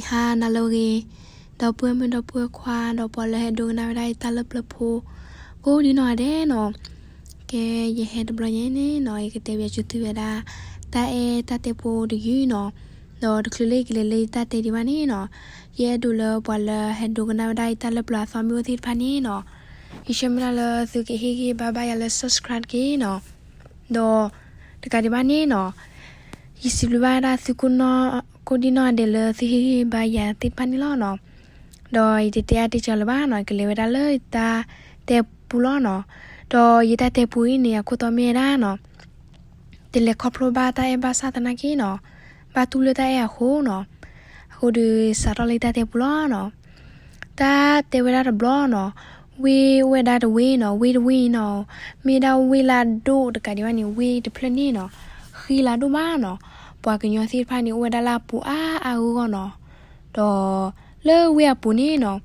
ဟါနၤလၢအဂ့ၤ, ဒီပုၢ်ဝဲၢ်မုၣ်ဒီပုၢ်ဝဲၢ်ခွါ ဒီးပှၤလၢဟဲဒိကနၣ်ဝဲဒၣ်ယတၢ်လၢပျၢၤဖိ ကိးဒံနီၢ်ဂၤဒဲးနီၤ. ကဲ ယဟဲတဘျီညါအံၤန့ၣ်နီၤ ယကတဲဘၣ်ဆူသုဝဲဒၣ် တၢ်အဲၣ်တၢ်တဲဖိတယုၢ်နီၤ. ဒီးတချုးလၢယကလဲၤလၢယတၢ်တဲဒံးဘၣ်န့ၣ်နီၤ, ယအဲၣ်ဒိးလၢပှၤလၢဟဲဒိကနၣ်ဝဲဒၣ်ယတၢ်လၢပျၢၤအသီမ့ၢ်အိၣ်သ့ၣ်တဖၣ်န့ၣ်နီၤ, ယဆၢမုၢ်လၢ်လၢသုကဟ့ၣ်ဂံၢ်ဟ့ၣ်ဘါဘၣ်ယၤလၢ subscribe တက့ၢ်နီၤ. ဒီးတကးဒံးဘၣ်န့ၣ်နီၤ, ယစံးဘျုးဘၣ်ဝဲဒၣ်သုကိးနီၢ် ကိးဒံနီၢ်ဂၤဒဲးလၢသုဟ့ၣ်ဂံၢ်ဟ့ၣ်ဘါယၤသ့ၣ်တဖၣ်န့ၣ်လီၤနီၤ. ဒီးယတတဲအါတဲစှၤလၢၤဘၣ်နီၤ, ကလဲၤဝဲဒၣ်လၢယတၢ်တဲပူလီၤနီၤ. ဒီးယတၢ်တဲပူအံၤန့ၣ် အခိၣ်တီမ့ၢ်ဝဲဒၣ်နီၤ, တလဲၤခီဖျိဘၣ်တၢ်အဲၣ်ဘၣ်ဆၣ်သနာ်က့နီၤ, ဘၣ်တူၢ်လၢတၢ်အဲၣ်အဃိနီၤ. အဃိဒီးစးထီၣ်လၢယတၢ်တဲပူလီၤနီၤ. တၢ်တဲဝဲဒၣ်တဘျီနီၤ, ဝ့ၢ်အိၣ်ဝဲဒၣ်တဝ့ၢ်နီၤ, ဝ့ၢ်တဝ့ၢ်အံၤနီၤ, မ့ၢ်ဒၣ်ဝ့ၢ်လၢအဒိၣ်တကးဒံးဘၣ်န့ၣ် ဝ့ၢ်တဖျၢၣ်န့ၣ်နီၤ, ဃံလၤဒိၣ်မးနီၤ. ပှၤကညီသ့ၣ်တဖၣ်န့ၣ် အိၣ်ဝဲဒၣ်လၢအပူၤအါအါဂီၢ်ဂီၢ်နီၤ. ဒီးလၢဝ့ၢ်အပူၤန့ၣ်နီၤ,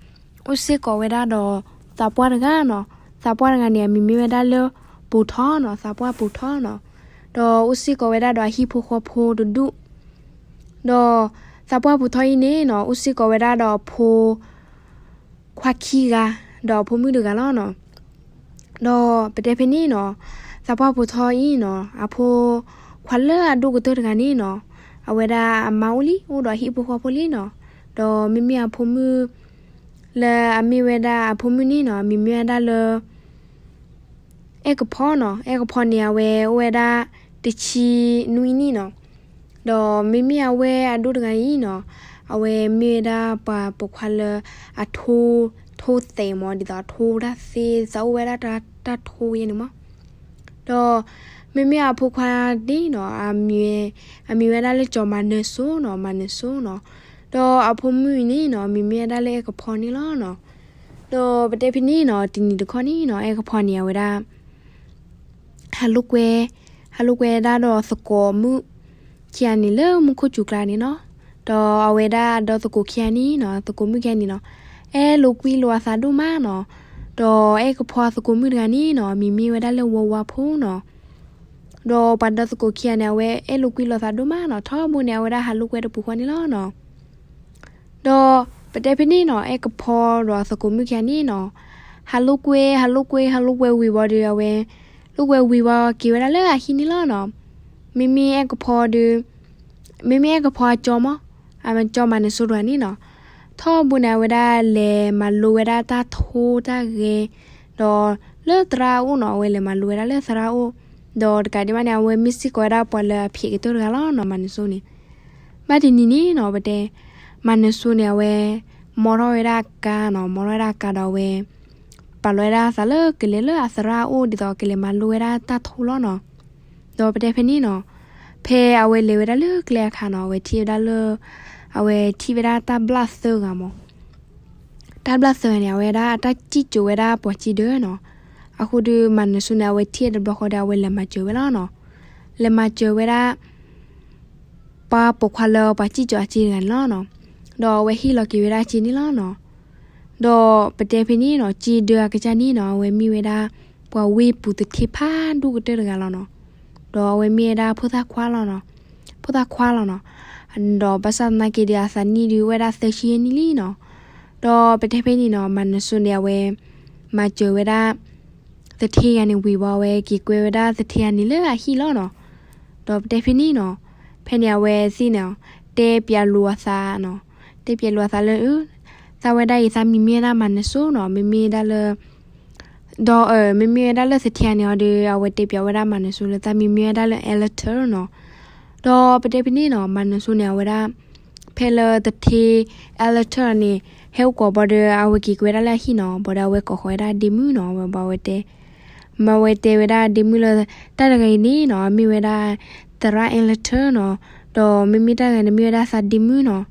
အိၣ်စ့ၢ်ကီးဝဲဒၣ်ဒီးသးပှၢ်တဂၤနီၤ. သးပှၢ်တဂၤန့ၣ် အမံၤမ့ၢ်ဝဲဒၣ်လၢပိာ်ထီနီၤ, သးပှၢ်ပိာ်ထီနီၤ. ဒီးအိၣ်စ့ၢ်ကီးဝဲဒၣ်ဒီးအဟံၣ်ဖိဃီဖိတဒူၣ်, ဒီးသးပှၢ်ပိာ်ထီအံၤန့ၣ်နီၤ, အိၣ်စ့ၢ်ကီးဝဲဒၣ်ဒီးအဖိခွါခံဂၤ, ဒီးအဖိမုၣ်တဂၤလီၤနီၤ. ဒီးပတဲဖဲန့ၣ်နီၤ, သးပှၢ်ပိာ်ထီအံၤနီၤ, အဖိခွါလၢအဒိၣ်ကတၢၢ်တဂၤန့ၣ်နီၤ, အဝဲဒၣ်အမါအိၣ်လံ, အိၣ်ဒီးအဟံၣ်ဖိဃီဖိလံနီၤ. ဒီးမ့မ့ၢ်အဖိမုၣ်လၢအမ့ၢ်ဝဲဒၣ်အဖိမုၣ်န့ၣ်နီၤ, အမံၤမ့ၢ်ဝဲဒၣ်လၢ အဲၣ်ကဖီနီၤ. အဲၣ်ကဖီန့ၣ် အဝဲအိၣ်ဝဲဒၣ်တဆံနွံနံၣ်နီၤ. ဒီးမ့မ့ၢ်အဝဲအဒိၣ်တဂၤအံၤနီၤ, အဝဲမ့ၢ်ဝဲဒၣ်ပှၤပိာ်ခွါလၢအထိ, ထိသဲးမး, ဒ်သိးအထိတၢ်သ့, သးအိၣ်ဝဲဒၣ်တၢ်ထိယဲန့ၣ်မး. ဒီးမ့မ့ၢ်အဖိခွါန့ၣ်နီၤ, အမံၤဝဲဒၣ်လၢကၠီၤမၤနၢၤစိနီၤ, မၤနၢၤစိနီၤ. ဒီးအဖိမုၣ်အံၤန့ၣ်နီၤ, အမံၤမ့ၢ်ဝဲဒၣ်လၢအဲၣ်ကဖီန့ၣ်လီၤနီၤ. ဒီးပတဲဖဲန့ၣ်နီၤ, တနံၤတခီန့ၣ်နီၤ, အဲၣ်ကဖီန့ၣ် အဝဲဒၣ် ဟးလိာ်ကွဲ, ဟးလိာ်ကွဲဒၣ်ဒီးသကိးမုၣ်ခံဂၤန့ၣ်လၢမူခိၣ်စူၤကျါန့ၣ်နီၤ. ဒီးအဝဲဒၣ်ဒီသကိးခံဂၤန့ၣ်နီၤ, သကိးမုၣ်ခံဂၤန့ၣ်နီၤ, အဲၣ်လိာ်ကွံလိာ်အသးဒိၣ်မးနီၤ. ဒီးအဲၣ်ကဖီသကိးမုၣ်တဂၤန့ၣ်နီၤ, အမံၤမ့ၢ်ဝဲဒၣ်လၢဝါဝါဖိနီၤ. ဒီးပှၤဒီသကိးခံဂၤန့ၣ် အဝဲအဲၣ်လိာ်ကွံလိာ်သးဒိၣ်မးနီၤ, ထီဘိန့ၣ် အဝဲဒၣ်ဟးလိာ်ကွဲတပူၤဃီန့ၣ်လီၤနီၤ. ဒီးပတဲဖဲန့ၣ်နီၤ, အဲၣ်ကဖီဒီးသကိးမုၣ်ခံဂၤန့ၣ်နီၤ, ဟးလိာ်ကွဲ, ဟးလိာ်ကွဲ, ဟးလိာ်ကွဲဝံၤဘၣ်ဒီး အဝဲ လိာ်ကွဲဝံၤဘၣ် က့ၤဝဲဒၣ်လၢအဟံၣ်န့ၣ်လီၤနီၤ. မ့မ့ၢ်အဲၣ်ကဖီဒီး, မ့မ့ၢ်အဲၣ်ကဖီအကၠီမး, အကၠီမၤနၢၤစိတဂၤန့ၣ်နီၤ, ထီဘိန့ၣ် အဝဲဒၣ်လဲၤမၤလိဝဲဒၣ်တၢ်ထိတၢ်ဂဲၤ, ဒီးလၢသရၣ်အအိၣ်နီၤ, အဝဲလဲၤမၤလိဝဲဒၣ်လၢသရၣ်အအိၣ်, ဒီးတကးဒံးဘၣ်န့ၣ် အဝဲမ့ၢ်စ့ၢ်ကီးဝဲဒၣ်ပှၤလၢအဖျဲးကတၢၢ်တဂၤလီၤနီၤ, မၤနၢၤစိန့ၣ်. ဘၣ်တနံၤန့ၣ်နီၤ, ပတဲ မၤနၢၤစိန့ၣ် အဝဲ မီထီၣ်ဝဲဒၣ်အကါနီၤ, မီထီၣ်ဝဲဒၣ်အကါဒီးအဝဲ ပာ်လီၤဝဲဒၣ်အသးလၢကလဲၤလၢအသရၣ်အအိၣ် ဒ်သိးကလဲၤမၤလိဝဲဒၣ်တၢ်ထိလီၤနီၤ. ဒီးပတဲဖဲန့ၣ်နီၤ, ဖဲအဝဲလဲၤဝဲဒၣ်လၢကျဲအခါနီၤ, အဝဲထံၣ်ဝဲဒၣ်လၢ, အဝဲထံၣ်ဝဲဒၣ်တၢ်ဘျၣ်သၢဂၤမး. တၢ်ဘျၣ်သၢဂၤန့ၣ် အဝဲဒၣ်အတၢ်စံၣ်စိၤဝဲဒၣ်ပှၤစ့ဒၢနီၤ. အဃိဒီးမၤနၢၤစိန့ၣ် အဝဲထံၣ်တဘျီဃီဒီး အဝဲလဲၤမၤစၢၤဝဲလီၤနီၤ. လဲၤမၤစၢၤဝဲဒၣ် ပှၤပိာ်ခွါလၢပှၤစံၣ်စိၤအစ့တဂၤန့ၣ်လီၤနီၤ. ဒီးအဝဲဟ့ၣ်လီၤက့ၤဝဲဒၣ်စ့န့ၣ်လီၤနီၤ. ဒီးပတဲဖဲန့ၣ်နီၤ, စ့ဒၢအကစၢ်န့ၣ်နီၤ, အဝဲမ့ၢ်ဝဲဒၣ် ပှၤဝ့ၢ်ပူၤသထ့ဖးဒိၣ်ကတၢၢ်တဂၤလီၤနီၤ. ဒီးအဝဲမ့ၢ်ဝဲဒၣ်ဖိသၣ်ခွါလီၤနီၤ. ဖိသၣ်ခွါလီၤနီၤ. ဒီးဘၣ်ဆၣ်သနာ်က့ဒီး အသးနံၣ်ဒုးအိၣ်ဝဲဒၣ်သၢဆံယဲၢ်နံၣ်လံနီၤ. ဒီးပတဲဖဲန့ၣ်နီၤ, မၤနၢၤစိန့ၣ် အဝဲ မၤစၢၤဝဲဒၣ် သထ့ဂၤန့ၣ်ဝံၤဘၣ် အဝဲက့ၤကွဲဝဲဒၣ်သထ့ဂၤန့ၣ်လၢအဟံၣ်လီၤနီၤ. ဒီးပတဲဖဲန့ၣ်နီၤ, ဖဲန့ၣ်အဝဲသ့ၣ်န့ၣ် တဲပၠးလိာ်အသးနီၤ, တဲပၠးလိာ်အသးလၢ သးဝဲဒၣ်အံၤ သးမံၤမ့ၢ်ဝဲဒၣ်မၤနၢၤစိနီၤ, မ့မ့ၢ်ဒၣ်လၢ ဒီးမ့မ့ၢ်ဝဲဒၣ်လၢသထ့ဂၤန့ၣ်အီၤဒီး အဝဲတဲပၠးဝဲဒၣ်မၤနၢၤစိလၢ သးမံၤမ့ၢ်ဝဲဒၣ်လၢ Elton နီၤ. ဒီးပတဲဖဲန့ၣ်နီၤ, မၤနၢၤစိန့ၣ် အဝဲဒၣ် ဖဲလၢသထ့ Elton န့ၣ် ဟဲအိၣ်ကိးဘၣ်ဒီး အဝဲက့ၤကွဲဒၣ်လၢအဟံၣ်နီၤ, ဘၣ်ဒီး အဝဲကိးဃီၤဝဲဒၣ်ဒ့မုၣ်နီၤ, ဝဲဘၣ်ဝဲတဲ မ့ၢ်ဝဲတဲဝဲဒၣ်ဒ့မုၣ်လၢ တၢ်တဂၤအံၤန့ၣ်နီၤ, မ့ၢ်ဝဲဒၣ် သရၣ် Elton နီၤ, ဒီးမ့မ့ၢ်တၢ်တဂၤန့ၣ် မ့ၢ်ဝဲဒၣ်သးဒ့မုၣ်နီၤ.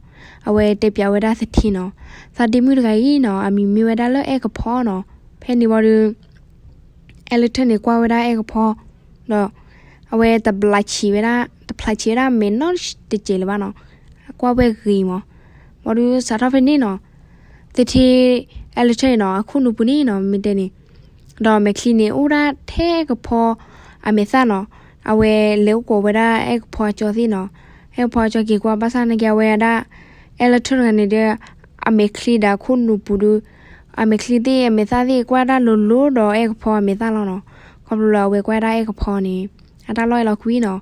အဝဲတဲပၠးဝဲဒၣ်သထ့နီၤ, သးဒ့မုၣ်တဂၤအံၤနီၤ, အမံၤမ့ၢ်ဝဲဒၣ်လၢအဲၣ်ကဖီနီၤ. ဖဲန့ၣ်ဝံၤဒီး Elton န့ၣ် ကွၢ်ဝဲဒၣ်အဲၣ်ကဖီ, ဒီးအဝဲတဘျးဆံးဝဲဒၣ်, တဖျးဆံးဝဲဒၣ်မဲာ်နီတစဲးလၢၤဘၣ်နီၤ, ကွၢ်ဝဲဂ့ၤမး. ဝံၤဒီးစးထီၣ်ဖဲန့ၣ်နီၤ, သထ့ Elton နီၤ, အခိၣ်နူာ်ပူၤန့ၣ်နီၤ, မ့ၢ်တဲန့ၣ်, ဒီးမဲာ်ချံန့ၣ် အိၣ်ဒၣ်ထဲအဲၣ်ကဖီအမဲာ်သၣ်နီၤ. အဝဲလဲၤအိၣ်ကိးဝဲဒၣ်အဲၣ်ကဖီအကၠီသ့ၣ်နီၤ. အဲၣ်ကဖီအကၠီက့ၤကွၢ်ဘၣ်ဆၣ်နာ်က့ အဝဲဒၣ် အဲလထၢၣ်တဂၤန့ၣ်ဒီး အမဲာ်ချံဒီးအခိၣ်နူာ်ပူၤဒီး အမဲာ်ချံသ့ၣ်အမဲာ်သၣ်သ့ၣ်ကွၢ်တၢ်လိၤလိၤဒီးအဲၣ်ကဖီအမဲာ်သၣ်လီၤနီၤ. ခီဖျိလၢအဝဲကွၢ်ဒၣ်အဲၣ်ကဖီန့ၣ် အတၢ်လီၢ်အဲၣ်လီၤကွံနီၤ.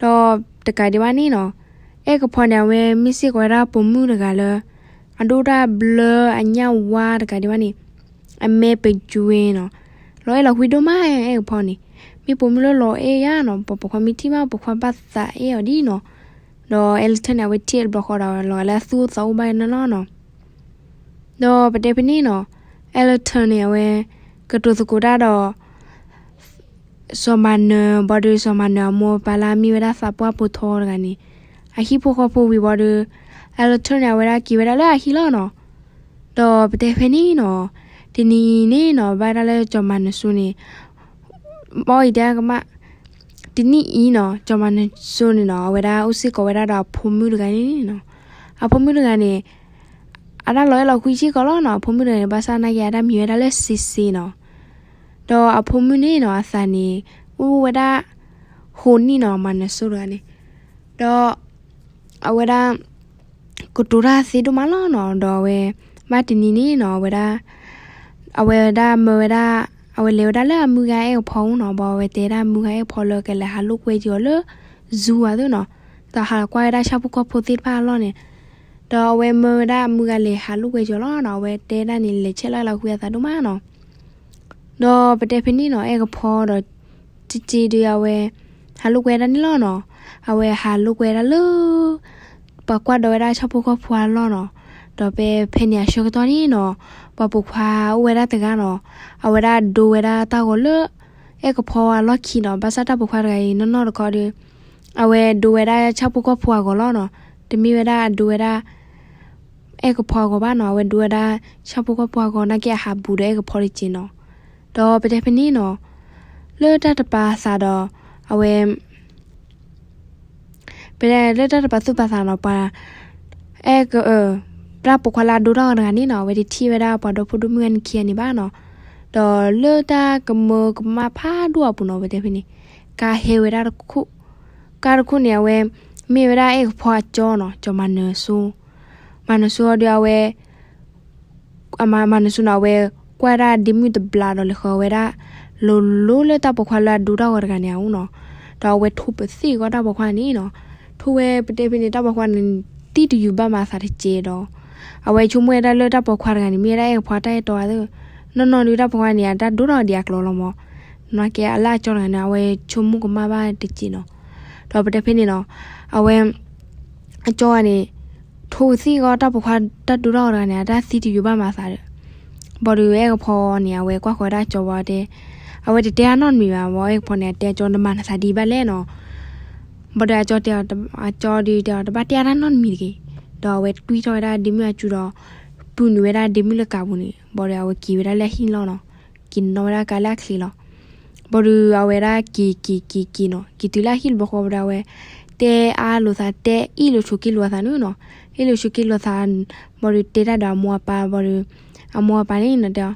ဒီးတကးဒံးဘၣ်န့ၣ်နီၤ, အဲၣ်ကဖီန့ၣ် အဝဲမ့ၢ်စ့ၢ်ကီးဝဲဒၣ်ပိာ်မုၣ်တဂၤလၢ အဒိၣ်တၢ်ဘျၢအညၣ်ဝါတကးဒံးဘၣ်န့ၣ် အမဲာ်ပယွဲနီၤ. လီၤအဲၣ်လီၤကွံဒိၣ်မး အဲၣ်ကဖီန့ၣ်, မ့ၢ်ပိာ်မုၣ်လၢလီၤအဲၣ်ယါနီၤ, ပှၤပိာ်ခွါမ့ၢ်ထံၣ်မး ပိာ်ခွါဘၣ်သးအဲၣ်အီၤဒ်နီၤ. ဒီးအဲလထၢၣ်န့ၣ် အဝဲထံၣ်တဘျီဃီဒီး လီၤဂာ်လၢအသူၣ်အိၣ်သးအိၣ်ဘၣ်နီၤလီၤနီၤ. ဒီးပတဲဖဲန့ၣ်နီၤ, အဲလထၢၣ်န့ၣ် အဝဲကတိၤသကိးတၢ်ဒီး စီၤမၤနၢၤ, ဘၣ်ဒီးစီၤမၤနၢၤအမိၢ်အပၢ်လၢအမ့ၢ်ဝဲဒၣ်သးပှၢ်ပိာ်ထီတဂၤန့ၣ် အဟံၣ်ဖိဃီဖိဝံၤဘၣ်ဒီး အဲလထၢၣ်န့ၣ် အဝဲဒၣ်က့ၤဝဲဒၣ်လၢအဟံၣ်လီၤနီၤ. ဒီးပတဲဖဲန့ၣ်နီၤ, တနံၤအံၤန့ၣ်နီၤ ဘၣ်ဒၣ်လၢစီၤမၤနၢၤစိန့ၣ် ဘၣ်အံၤတဲကမၣ်, တနံၤအံၤနီၤ စီၤမၤနၢၤစိန့ၣ်နီၤ အဝဲဒၣ်အိၣ်စ့ၢ်ကီးဝဲဒၣ်ဒီးအဖိမုၣ်တဂၤန့ၣ်နီၤ. အဖိမုၣ်တဂၤန့ၣ် အတၢ်လီၤအဲၣ်လီၤကွံစ့ၢ်ကီးလီၤနီၤ. အဖိမုၣ်တဂၤန့ၣ် ဘၣ်ဆၣ်နာ်က့အတၢ်မံၤဝဲဒၣ်လၢစ့စ့နီၤ. ဒီးအဖိမုၣ်န့ၣ်နီၤ အသးန့ၣ် အိၣ်ဝဲဒၣ် ဃိးနံၣ်နီၤ မၤနၢၤစိတဂၤန့ၣ်. ဒီး အဝဲဒၣ် ကတိၤတၢ်သ့ဒိၣ်မးလီၤနီၤ. ဒီးအဝဲ ဘၣ်တနံၤန့ၣ်နီၤ အဝဲဒၣ် အဝဲဒၣ်မၢဝဲဒၣ် အဝဲလဲၤဝဲဒၣ်လၢအမုၢ်ဂၤအဲၣ်ကဖီအအိၣ်နီၤ. ဘၣ်အဝဲတဲဒၣ်မုၢ်ဂၤအဲၣ်ကဖီလၢကလဲၤဟးလိာ်ကွဲက့ၤအီၤလၢ zoo အသိးနီၤ. ဒီးဟးကွၢ်ဝဲဒၣ်ဆၣ်ဖိကီၢ်ဖိသ့ၣ်တဖၣ်အလီၢ်န့ၣ်. ဒီးအဝဲမၢဝဲဒၣ်အမုၢ်ဂၤလဲၤဟးလိာ်ကွဲက့ၤအီၤလီၤနီၤ. အဝဲတဲဒၣ်န့ၣ် လဲၤဆဲးလီၤအဲၣ်လီၤကွံအသးဒိၣ်မးနီၤ. ဒီးပတဲဖဲန့ၣ်နီၤ အဲၣ်ကဖီဒီး ကက့ဒုးအဝဲ ဟးလိာ်ကွဲဒၣ်န့ၣ်လီၤနီၤ. အဝဲဟးလိာ်ကွဲဒၣ်လၢ ပှၤကွၢ်ဒီးဝဲဒၣ်ဆၣ်ဖိကီၢ်ဖိအလီၢ်နီၤ. ဒီးဖဲဖဲန့ၣ်အဆၢကတီၢ်န့ၣ်နီၤ ပှၤပိာ်ခွါအိၣ်ဝဲဒၣ်တဂၤနီၤ. အဝဲဒၣ်ဒိဝဲဒၣ်တၢ်ဂီၤလၢ အဲၣ်ကဖီအလီၢ်ခံနီၤ. ဘၣ်ဆၣ်တၢ်ပိာ်ခွါတဂၤအံၤနီၢ်နီၢ်တခီဒီး အဝဲဒိဝဲဒၣ်ဆၣ်ဖိကီၢ်ဖိအဂီၤလီၤနီၤ. တမ့ၢ်ဝဲဒၣ်အဒိဝဲဒၣ် အဲၣ်ကဖီအဂီၤဘၣ်နီၤ. အဝဲဒိဝဲဒၣ်ဆၣ်ဖိကီၢ်ဖိအဂီၤ နာ်က့အဟးဘူးဒီးအဲၣ်ကဖီတက့နီၤ. ဒီးပတဲဖဲန့ၣ်နီၤ လၢတၢ်တပာ်အသးဒီး အဝဲ ပတဲလၢတၢ်တပာ်သူၣ်ပာ်သးနီၤ ပှၤ အဲၣ်က တၢ်ပိာ်ခွါလၢအဒိတၢ်ဂီၤတဂၤန့ၣ်နီၤ အဝဲတထံၣ်ဝဲဒၣ်ပှၤဒီဖိဒိၣ်မုၣ်ဂၤန့ၣ်ခံဂၤန့ၣ်ဘၣ်နီၤ. ဒီးလၢတၢ်ကမၢကမၣ်ဖးဒိၣ်အပူၤနီၤ ပတဲဖဲန့ၣ် ကါဟဲဝဲဒၣ်တခိၣ်, ကါတခိၣ်န့ၣ် အဝဲ မ့ၢ်ဝဲဒၣ်အဲၣ်ကဖီအကၠီနီၤ, ကၠီၤမၤနၢၤစိ, မၤနၢၤစိဒီးအဝဲ အမၤ မၤနၢၤစိနီၤ အဝဲကွၢ်ဒၣ်ဒ့မုၣ်တဘျီဒီးလဲၤဃီၤဝဲဒၣ် လိၤလိၤလၢတၢ်ပိာ်ခွါလၢအဒိတၢ်ဂီၤတဂၤန့ၣ်အအိၣ်နီၤ. ဒီးအဝဲထိၣ်ပသံၣ်ကီးတၢ်ပိာ်ခွါန့ၣ်နီၤ, ထိၣ်ဝဲပတဲဖဲန့ၣ် တၢ်ပိာ်ခွါန့ၣ် သံၣ်တယုၢ်ဘၣ်မၤအသးတကဲးဒီး အဝဲဆိကမိၣ်ဝဲဒၣ်လၢတၢ်ပိာ်ခွါတဂၤန့ၣ် မ့ၢ်ဝဲဒၣ်အဲၣ်ကဖီတၢ်အဲၣ်တီအသး, နီၢ်နီၢ်ဒုးတၢ်ပိာ်ခွါန့ၣ် အတၢ်ဒိတၢ်ဂီၤဒံးအကျိၤလီၤမး, နာ်က့အလၢအကၠီတဂၤန့ၣ် အဝဲဆိကမိၣ်ကမၣ်ဘၣ်တကဲးနီၤ. ဒီးပတဲဖဲန့ၣ်နီၤ အဝဲ အကၠီဂၤန့ၣ် ထိၣ်ပသံၣ်ကီးတၢ်ပိာ်ခွါတၢ်ဒိတၢ်ဂီၤတဂၤန့ၣ် အတၢ်သံတယုၢ်ဘၣ်မၤအသးဒီး ဘၣ်ဒီးအဲၣ်ကဖီန့ၣ် အဝဲကွၢ်ဃီၤဝဲဒၣ်ကၠီဘၣ်တဲ, အဝဲတတဲအနီတမံၤဘၣ်, ဘၣ်အဲၣ်ကဖီန့ၣ် အတဲကၠီ နမၤနသးဒ်ဘၣ်လဲၣ်နီၤ. ဘၣ်ဒီးအကၠီတဲအီၤ, အကၠီဒုးတဲအီၤ တဘၣ်တဲအတၢ်နီတမံၤတဂ့ၤ. ဒီးအဝဲတွံၢ်ထီၣ်ဝဲဒၣ်ဒ့မုၣ်အစုဒီး ပုၢ်နုာ်ဝဲဒၣ်ဒ့မုၣ်လၢကးပူၤန့ၣ်, ဘၣ်ဒီးအဝဲက့ၤဝဲဒၣ်လၢအဟံၣ်လီၤနီၤ, က့ၤနီၣ်ဝဲဒၣ်ကါလၢအချံလီၤ. ဘၣ်ဒီးအဝဲဒၣ်က့ၤက့ၤက့ၤက့ၤနီၤ, က့ၤတုၤလၢအဟံၣ်တဘျီဃီဘၣ်ဒီး အဝဲတဲအါလိာ်သး တဲအ့ၣ်လိာ်ဆိးက့လိာ်အသးန့ၣ်နီၤ, အ့ၣ်လိာ်ဆိးက့လိာ်သး, ဘၣ်ဒီးတဲတၢ်ဒီးအမိၢ်အပၢ်, ဘၣ်ဒီး အမိၢ်အပၢ်န့ၣ်နီၤ တဲအီၤ,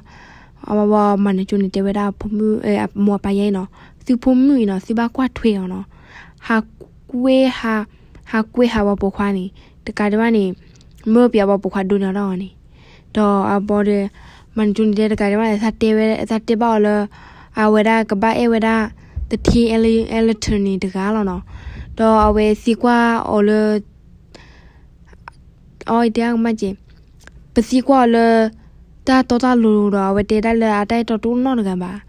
အဝဲမၤနၢၤကၠိန့ၣ် တဲဝဲဒၣ်အဖိမုၣ်, အမိၢ်အပၢ်ယါအံၤနီၤ, သုဖိမုၣ်အံၤနီၤ သုဘၣ်ကွၢ်ထွဲအီၤနီၤ, ဟးကွဲ, ဟးကွဲဟးပှၤပိာ်ခွါန့ၣ် တကးဒံးဘၣ်န့ၣ် မၢပၠးပှၤပိာ်ခွါဒိးန့ၢ်အီၤတၢ်ဂီၤန့ၣ်, ဒီးအဘီဒီး မၤနၢၤကၠိန့ၣ် တဲတကးဒံးဘၣ်န့ၣ် သးတဲဘၣ်အီၤလၢ အဝဲဒၣ်ကဘၣ်အဲၣ်ဝဲဒၣ် သထ့ အဲလထၢၣ်န့ၣ်တဂၤလီၤနီၤ, ဒီးအဝဲသံကွၢ်အီၤလၢ အီတဲကမၣ်က့ၤ, ပသံကွၢ်အီၤလၢ တၢ်တီတၢ်လိၤဒီး အဝဲတဲဒၣ်လၢအတၢ်အဲၣ်တီတအိၣ်နီတဂၤဘၣ်,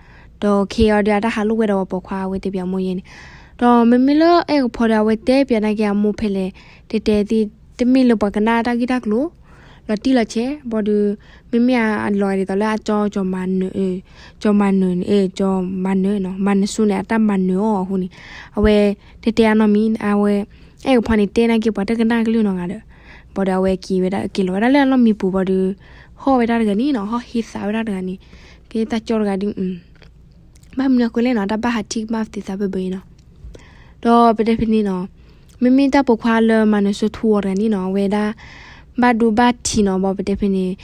ဒီးခဲအံၤဒီးအတၢ်ဟးလိာ်ကွဲဒီးပှၤပိာ်ခွါ အဝဲတဲပၠးမိၢ်ယဲန့ၣ်, ဒီးမ့မ့ၢ်လၢအဲၣ်ကဖီဒီး အဝဲတဲပၠးနာ်က့ၤအမိၢ်ဖဲလဲၣ်, တဲတဲသ့, တမ့ၢ်လၢပှၤကနၣ်တၢ်ဂ့ၢ်တၢ်ကျိၤ လီၤတံၢ်လီၤဆဲး, ဘၣ်ဒီး မ့မ့ၢ်အလီၤဒ်သိးလၢအကၠီ ကၠီၤမၤနၢၤ, ကၠီၤမၤနၢၤန့ၣ်, ကၠီၤမၤနၢၤနီၤ, မၤနၢၤစိန့ၣ် အတၢ်မၤနၢၤအီၤအဃိန့ၣ်, အဝဲတဲတဲအနီတမံၤ, အဝဲ အဲၣ်ကဖီန့ၣ် တဲနာ်က့ၤပှၤတကနၣ်ကလုၢ်နီတဂၤဒီး, ဘၣ်ဒီးအဝဲက့ၤဝဲဒၣ် က့ၤလီၤဝဲဒၣ်လၢအလီၢ်မံပူၤဘၣ်ဒီး, ဟီၣ်ဝဲဒၣ်တဂၤန့ၣ်နီၤ, ဟီၣ်ဟ့သးဝဲဒၣ်တဂၤန့ၣ်, ကဲတၢ်ကၠီတဂၤဒုး ဘၣ်မနုၤအဃိလဲၣ်နီၤ, တၢ်ဘၣ်ဟးထံၣ်ကမၣ်သ့သးဘၢဘၢအံၤနီၤ, ဒီးပတဲဖဲန့ၣ်နီၤ, မ့မ့ၢ်တၢ်ပိာ်ခွါလၢမၤနၢၤစိထူအီၤတဂၤန့ၣ်နီၤ, အဝဲဒၣ် ဘၣ်ဒိဘၣ်ထံးနီၤ, ဘၣ်ပတဲဖဲန့ၣ်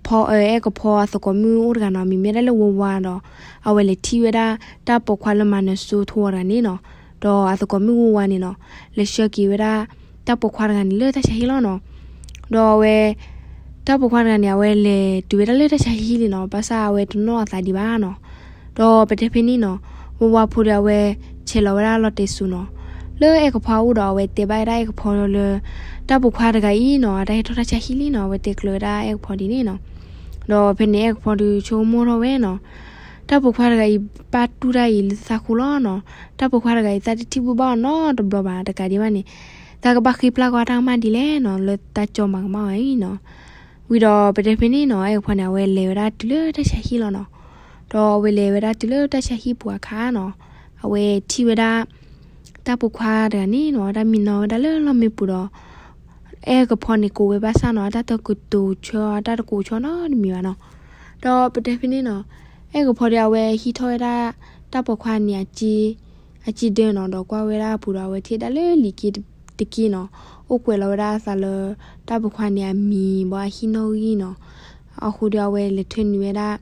ဖီအဲၣ်ကဖီအသကိးမုၣ်အိၣ်တဂၤနီၤ, မံၤမ့ၢ်ဒၣ်လၢဝါဝါဒီး, အဝဲလဲၤထံၣ်ဝဲဒၣ် တၢ်ပိာ်ခွါလၢမၤနၢၤစိထူအီၤတဂၤန့ၣ်နီၤ, ဒီးအသကိးမုၣ်ဝါဝါန့ၣ်နီၤ, လဲၤဆှၢက့ၤဝဲဒၣ် တၢ်ပိာ်ခွါတဂၤန့ၣ်လၢတၢ်ဆါဟံၣ်လီၤနီၤ, ဒီးအဝဲ တၢ်ပိာ်ခွါတဂၤန့ၣ် အဝဲလဲၤတုၤဝဲဒၣ်လၢတၢ်ဆါဟံၣ်လံနီၤ, ဘၣ်ဆၣ်အဝဲတနီၣ်အသးဒံးဘၣ်နီၤ. ဒီးပတဲဖဲန့ၣ်နီၤ, ဝါဝါဖိဒီးအဝဲ ဆဲးလီၤဝဲဒၣ်လီၤတဲာ်စိၤနီၤ, လၢအဲၣ်ကဖီအအိၣ်ဒီး အဝဲတဲဘၣ်ဝဲဒၣ်အဲၣ်ကဖီလၢ တၢ်ပိာ်ခွါတဂၤအံၤနီၤ အတၢ်ဟဲထီၣ်တၢ်ဆါဟံၣ်လံနီၤ, အဝဲတဲကျၢၤဝဲဒၣ်အဲၣ်ကဖီဒ်န့ၣ်နီၤ. ဒီးဖဲန့ၣ် အဲၣ်ကဖီဒီးဆိကမိၣ်ထီၣ်ဝဲနီၤ, တၢ်ပိာ်ခွါတဂၤအံၤ ပာ်တူၢ်တၢ်အံၤလၢသးဃိလီၤနီၤ, တၢ်ပိာ်ခွါတဂၤအံၤ သးတထံၣ်ဘူၣ်ဘၣ်အီၤနီတဘျီဘၣ်, တကးဒံးဘၣ်န့ၣ် သးကဘၣ်ဃ့ပျၢ်ကွၢ်တၢ်ကမၣ်ဒ်လဲၣ်နီၤ, လၢတၢ်ကၠီမၤကမၣ်ဝဲအံၤနီၤ. ဝံၤဒီးပတဲဖဲန့ၣ်နီၤ, အဲၣ်ကဖီန့ၣ် အဝဲလဲၤဝဲဒၣ်တုၤလၢတၢ်ဆါဟံၣ်လီၤနီၤ. ဒီးအဝဲလဲၤဝဲဒၣ်တုၤလၢတၢ်ဆါဟံၣ်ပူၤအခါနီၤ, အဝဲထံၣ်ဝဲဒၣ် တၢ်ပိာ်ခွါတဂၤန့ၣ်နီၤ, တၢ်မံနီၤဝဲဒၣ်လၢလီၢ်မံပူၤဒီး အဲၣ်ကဖီန့ၣ်ကိးဝဲဘၣ်ဆၣ်နီၤ, တၢ်တကတိၤဆၢ တၢ်တကိးဆၢနီတမံၤဘၣ်နီၤ. ဒီးပတဲဖဲန့ၣ်နီၤ, အဲၣ်ကဖီဒီးအဝဲဟံးထီၣ်ဝဲဒၣ် တၢ်ပိာ်ခွါန့ၣ် အစ့ဒၢနီၤ, ဒီးကွၢ်ဝဲဒၣ်အပူၤဒီး အဝဲထံၣ်ဒၣ်လၢလံာ်က့တက့နီၤ, အိၣ်ကွဲးလီၤဝဲဒၣ်အသးလၢ တၢ်ပိာ်ခွါန့ၣ်အမံၤ ဘၣ်အဟံၣ်နီၣ်ဂံၢ်နီၤ. အဃိဒီးအဝဲလဲၤထၢနုာ်ဝဲဒၣ်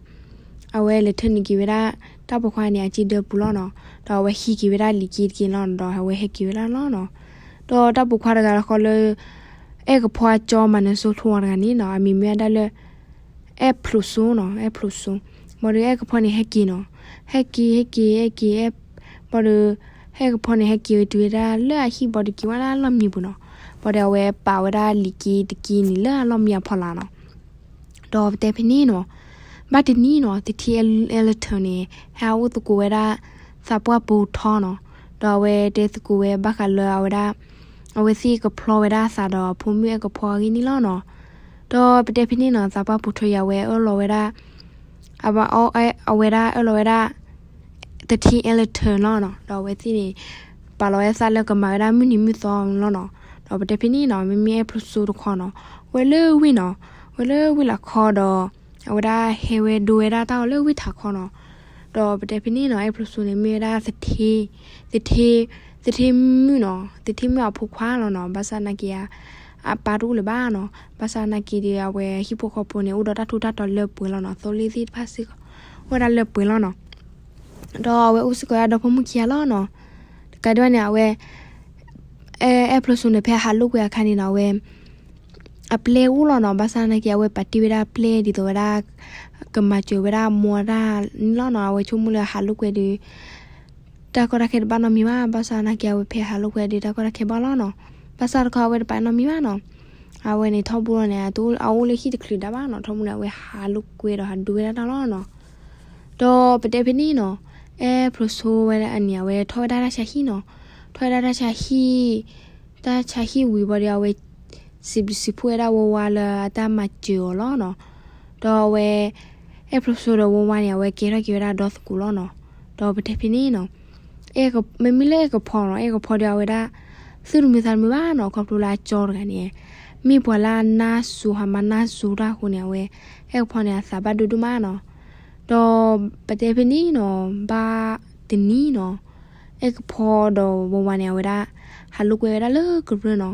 အဝဲလဲၤထၢနုာ်က့ၤဝဲဒၣ် တၢ်ပိာ်ခွါန့ၣ် အစ့ဒၢပူၤလီၤနီၤ. ဒီးအဝဲဟံးက့ၤဝဲဒၣ်လံာ်က့တက့လီၤနီၤ, ဒီးအဝဲဟဲက့ၤဝဲဒၣ်လီၤနီၤ. ဒီးတၢ်ပိာ်ခွါတဂၤဃီလၢ အဲၣ်ကဖီအကၠီမၤနၢၤစိထိးအီၤတဂၤန့ၣ်နီၤ, အမံၤမ့ၢ်ဝဲဒၣ်လၢ အဲၣ်ဖျိးစိနီၤ, အဲၣ်ဖျိးစိ. ဘၣ်ဒီးအဲၣ်ကဖီန့ၣ်ဟဲက့ၤနီၤ, ဟဲက့ၤ ဟဲက့ၤ ဟဲက့ၤ အဲၣ် ဘၣ်ဒီး အဲၣ်ကဖီန့ၣ် ဟဲက့ၤဝဲတုၤဝဲဒၣ်လၢအဟံၣ် ဘၣ်ဒီးက့ၤဝဲဒၣ်လီၢ်မံပူၤနီၤ. ဘၣ်ဒီးအဝဲပာ်ဝဲဒၣ်လံာ်က့တက့န့ၣ် လၢအလီၢ်မံအဖီလာ်နီၤ. ဒီးပတဲဖဲန့ၣ်နီၤ, ဘၣ်တနံၤနီၤ, သထ့အဲလထၢန့ၣ် ဟဲအိၣ်သကိးဝဲဒၣ် သးပှၢ်ပိာ်ထီနီၤ. ဒီးအဝဲတဲသကိးဝဲဘၣ်ဃးလၢအဝဲဒၣ် အဝဲသ့ၣ်ကဖျီဝဲဒၣ်အသးဒီးဖိမုၣ်အဲၣ်ကဖီအဂ့ၢ်န့ၣ်လီၤနီၤ. ဒီးပတဲဖဲန့ၣ်နီၤ, သးပှၢ်ပိာ်ထီအံၤ အဝဲအၢၣ်လီၤဝဲဒၣ် အဝဲ အဝဲဒၣ်အၢၣ်လီၤဝဲဒၣ် သထ့အဲလထၢလီၤနီၤ. ဒီးအဝဲသ့ၣ်န့ၣ် ပာ်လီၤဝဲသးလၢကမၤဝဲဒၣ်မုၢ်နံၤမုၢ်သီလီၤနီၤ. ဒီးပတဲဖဲန့ၣ်နီၤ, မ့မ့ၢ်အဲၣ်ဖျိးစိတခီနီၤ, ဝဲလၢဝ့ၢ်နီၤ, ဝဲလၢဝ့ၢ်လၢခီဒီး အဝဲဒၣ်ဟဲဝဲဒိဝဲဒၣ်တၢ်အီၣ်လၢဝ့ၢ်ထးခီနီၤ. ဒီးပတဲဖဲန့ၣ်နီၤ, အဲၣ်ဖျိးစိန့ၣ် မ့ၢ်ဝဲဒၣ်သထ့ သထ့ သထ့မုၣ်နီၤ, သထ့မုၣ်အဖိခွါလီၤနီၤ. ဘၣ်ဆၣ်နာ်က့ အပၢ်တအိၣ်လၢၤဘၣ်နီၤ. ဘၣ်ဆၣ်နာ်က့ဒီး အဝဲဟံၣ်ဖိဃီဖိန့ၣ် အိၣ်ဒီးတၢ်ထူးတၢ်တီၤလၢပှဲၤလီၤနီၤ. သိလ့ၣ်သ့ၣ်တဖၣ်စ့ၢ်ကီး အိၣ်ဝဲဒၣ်လၢပှဲၤလီၤနီၤ. ဒီးအဝဲအိၣ်စ့ၢ်ကီးဒၣ်ဒီဖိမိၢ်ခံဂၤလီၤနီၤ. တကးဒံးဘၣ်န့ၣ် အဝဲ အဲၣ်ဖျိးစိန့ၣ် ဖဲဟးလိာ်ကွဲအခါန့ၣ်နီၤ, အဝဲ အပျဲၢ်အိၣ်လီၤနီၤ. ဘၣ်ဆၣ်နာ်က့ အဝဲပာ်တ့ၢ်ဝဲဒၣ်ပျဲၢ်ဒ်သိးဝဲဒၣ် ကမၤစၢၤဝဲဒၣ်အမိၢ်တၢ်န့ၣ်လီၤနီၤ. အဝဲဆိကမိၣ်လၢဟးလိာ်ကွဲဒီး တၢ်ကီတၢ်ခဲတဘၣ်နီတမံၤဘၣ်. ဘၣ်ဆၣ်နာ်က့ အဝဲဖဲဟးလိာ်ကွဲဒီး တၢ်ကီတၢ်ခဲဘၣ်လီၤနီၤ. ဘၣ်ဆၣ်တခီအဝဲတပာ်နီတမံၤဘၣ်နီၤ. အဝဲန့ၣ်ထီဘိလီၤန့ၣ် အအိၣ်လၢဟံၣ်တချုးဒၣ်ဘၣ်နီၤ. ထီဘိန့ၣ် အဝဲဟးလိာ်ကွဲဒီးဟးဒိဝဲဒၣ်တၢ်လီၤနီၤ. ဒီးပတဲဖဲန့ၣ်နီၤ, အဲၣ်ဖျိးစိဝဲဒၣ်အန့ၣ် အဝဲထီၣ်ဝဲဒၣ်တၢ်ဆါဟံၣ်နီၤ. ထီၣ်ဝဲဒၣ်တၢ်ဆါဟံၣ်, တၢ်ဆါဟံၣ်ဝံၤဘၣ်ဒီး အဝဲ စံးဘျုးစံးဖှိၣ်ဝဲဒၣ်ဝါဝါလၢအတၢ်မၤစၢၤအီၤလီၤနီၤ. ဒီးအဝဲ အဲၣ်ဖျိးစိဒီးဝါဝါန့ၣ် အဝဲကဲထီၣ်က့ၤဝဲဒၣ်ဒီသကိးလီၤနီၤ. ဒီးပတဲဖဲန့ၣ်နီၤ, မ့မ့ၢ်လၢအဲၣ်ကဖီနီၤ, အဲၣ်ကဖီဒီးအဝဲဒၣ် သူၣ်တမုာ်သးတမုာ်ဘၣ်နီၤ. ခီဖျိလၢအကၠီတဂၤန့ၣ် မ့ၢ်ပှၤလၢအနါစိၤဟးမၤနါစိၤတၢ်အဃိန့ၣ် အဝဲ အဲၣ်ကဖီန့ၣ် အသးဘၣ်ဒိဒိၣ်မးနီၤ. ဒီးပတဲဖဲန့ၣ်နီၤ, ဘၣ်တနံၤနီၤ, အဲၣ်ကဖီဒီးဝါဝါန့ၣ် အဝဲဒၣ် ဟးလိာ်ကွဲဝဲဒၣ်လၢကရၢနီၤ.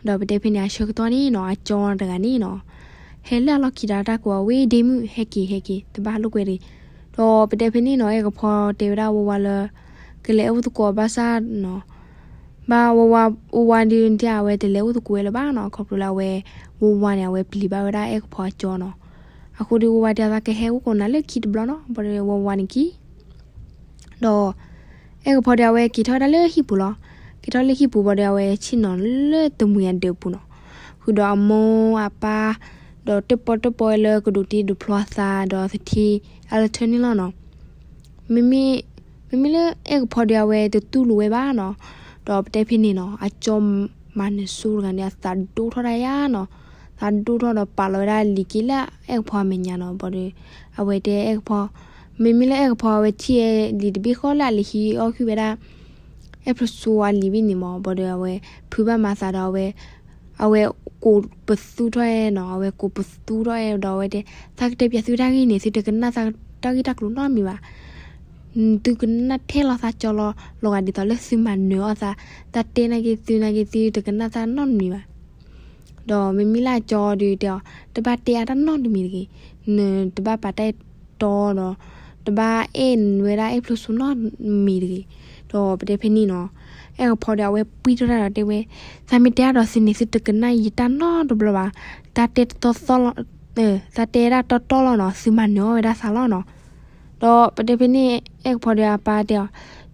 ဒီးပတဲဖဲန့ၣ် အဆၢကတီၢ်န့ၣ်နီၤ, အကၠီတဂၤန့ၣ်နီၤ, ဟဲလၢအလီၢ်ခံဒီးတၢ်ကိးအဝဲ ဒ့မုၣ် ဟဲက့ၤ ဟဲက့ၤ တဘၣ်ဟးလိာ်ကွဲတဂ့ၤ. ဒီးပတဲဖဲန့ၣ်နီၤ, အဲၣ်ကဖီတဲဝဲဒၣ်ဝါဝါလၢ ကလဲၤအိၣ်သကိးဘၣ်ဆၣ်နီၤ, ဘၣ်ဝါဝါ, ဝါဝါဒီးတဲအဝဲတလဲၤအိၣ်သကိးဝဲလၢၤဘၣ်နီၤ. ခီဖျိလၢအဝဲ ဝါဝါန့ၣ် အဝဲပျံၤဘၣ်ဝဲဒၣ်အဲၣ်ကဖီအကၠီနီၤ. အဃိဒီးဝါဝါတဲအသး ကဟဲအိၣ်ကိးနၤလၢခံတဘျီနီၤ. ဘၣ်ဒီးဝါဝါန့ၣ်က့ၤ ဒီး အဲၣ်ကဖီဒီး အဝဲက့ၤထီၣ်ဝဲဒၣ်လၢဟံၣ်ပူၤလီၤ. က့ၤထီၣ်လၢဟံၣ်ပူၤဘၣ်ဒီး အဝဲဆ့ၣ်နီၤလၢတမှံၤအဒၢးပူၤနီၤ. ဃုာ်ဒီးအမိၢ်အပၢ်, ဒီးတၢၣ်ပီၣ်တၢၣ်ပီၣ်ဝဲလၢကဒိးတ့ဒိးဖျီအသးဒီးသထ့အလထၢန့ၣ်လီၤနီၤ. မ့မ့ၢ်, မ့မ့ၢ်လၢအဲၣ်ကဖီဒီး အဝဲတတူၢ်လိာ်ဝဲဘၣ်နီၤ. ဒီးပတဲဖဲန့ၣ်နီၤ, အကၠီမၤနၢၤစိတဂၤန့ၣ် အသးဒိၣ်ထီၣ်ဒၣ်ယါနီၤ. သးဒိၣ်ထီၣ်ဒီးပာ်လီၤဝဲဒၣ်လံာ်က့လၢအဲၣ်ကဖီအမဲာ်ညါနီၤ. ဘၣ်ဒီး အဝဲတဲအဲၣ်ကဖီ, မ့မ့ၢ်လၢအဲၣ်ကဖီ အဝဲထံၣ်လံာ်တဘ့ၣ်ဃီလၢအလံာ်ဟံးအီၣ်ဟုၣ်ဝဲဒၣ် အဲၣ်ဖျိးစိအလံာ်ဘ့ၣ်န့ၣ်မး. ဘၣ်ဒီးအဝဲ ဖုးဘၣ်မၤသးဒီးအဝဲ အဝဲကိးပသူထီၣ်အဲၣ်နီၤ. အဝဲကိးပသူထီၣ်အဲၣ်ဒီးအဝဲတဲ, သးကတဲပၠးသုတၢ်ဂ့ၢ်န့ၣ် သုတကနၣ်သးတၢ်ဂ့ၢ်တၢ်ကျိၤနီတမံၤဘၣ်. သုကနၣ်ထဲလီၤသးကၠီလီၤ, လီၤဂာ်ဒ်သိးလၢသုမၤနၢၤအီၤသး, သးတဲနာ်က့ၤသုနာ်က့ၤ သုတကနၣ်သးနီတမံၤဘၣ်. ဒီးမ့မ့ၢ်လၢအကၠီဒီးတဲအီၤ, တဘၣ်တဲအါတၢ်နီတမံၤတဂ့ၤ, နတဘၣ်ပာ်တၢ်အဲၣ်တီဒီး တဘၣ်အဲၣ်ဝဲဒၣ်အဲၣ်ဖျိးစိနီတမံၤတဂ့ၤ. ဒီးပတဲဖဲန့ၣ်နီၤ, အဲၣ်ကဖီဒီးအဝဲပှံထီၣ်တၢ်ဒီးတဲဝဲ, သးမ့ၢ်တဲအါဒီးသုန့ၣ် သုတကနၣ်ယတၢ်နီတဘျီဘၣ်. တၢ်တဲတတီတီလီၤ, တၢ်တဲဒၣ်တီတီလီၤနီၤ, သုမၤနၢၤအီၣ်ဝဲဒၣ်သးလီၤနီၤ. ဒီးပတဲဖဲန့ၣ် အဲၣ်ကဖီဒီးအပၢ်တဲအီၤ,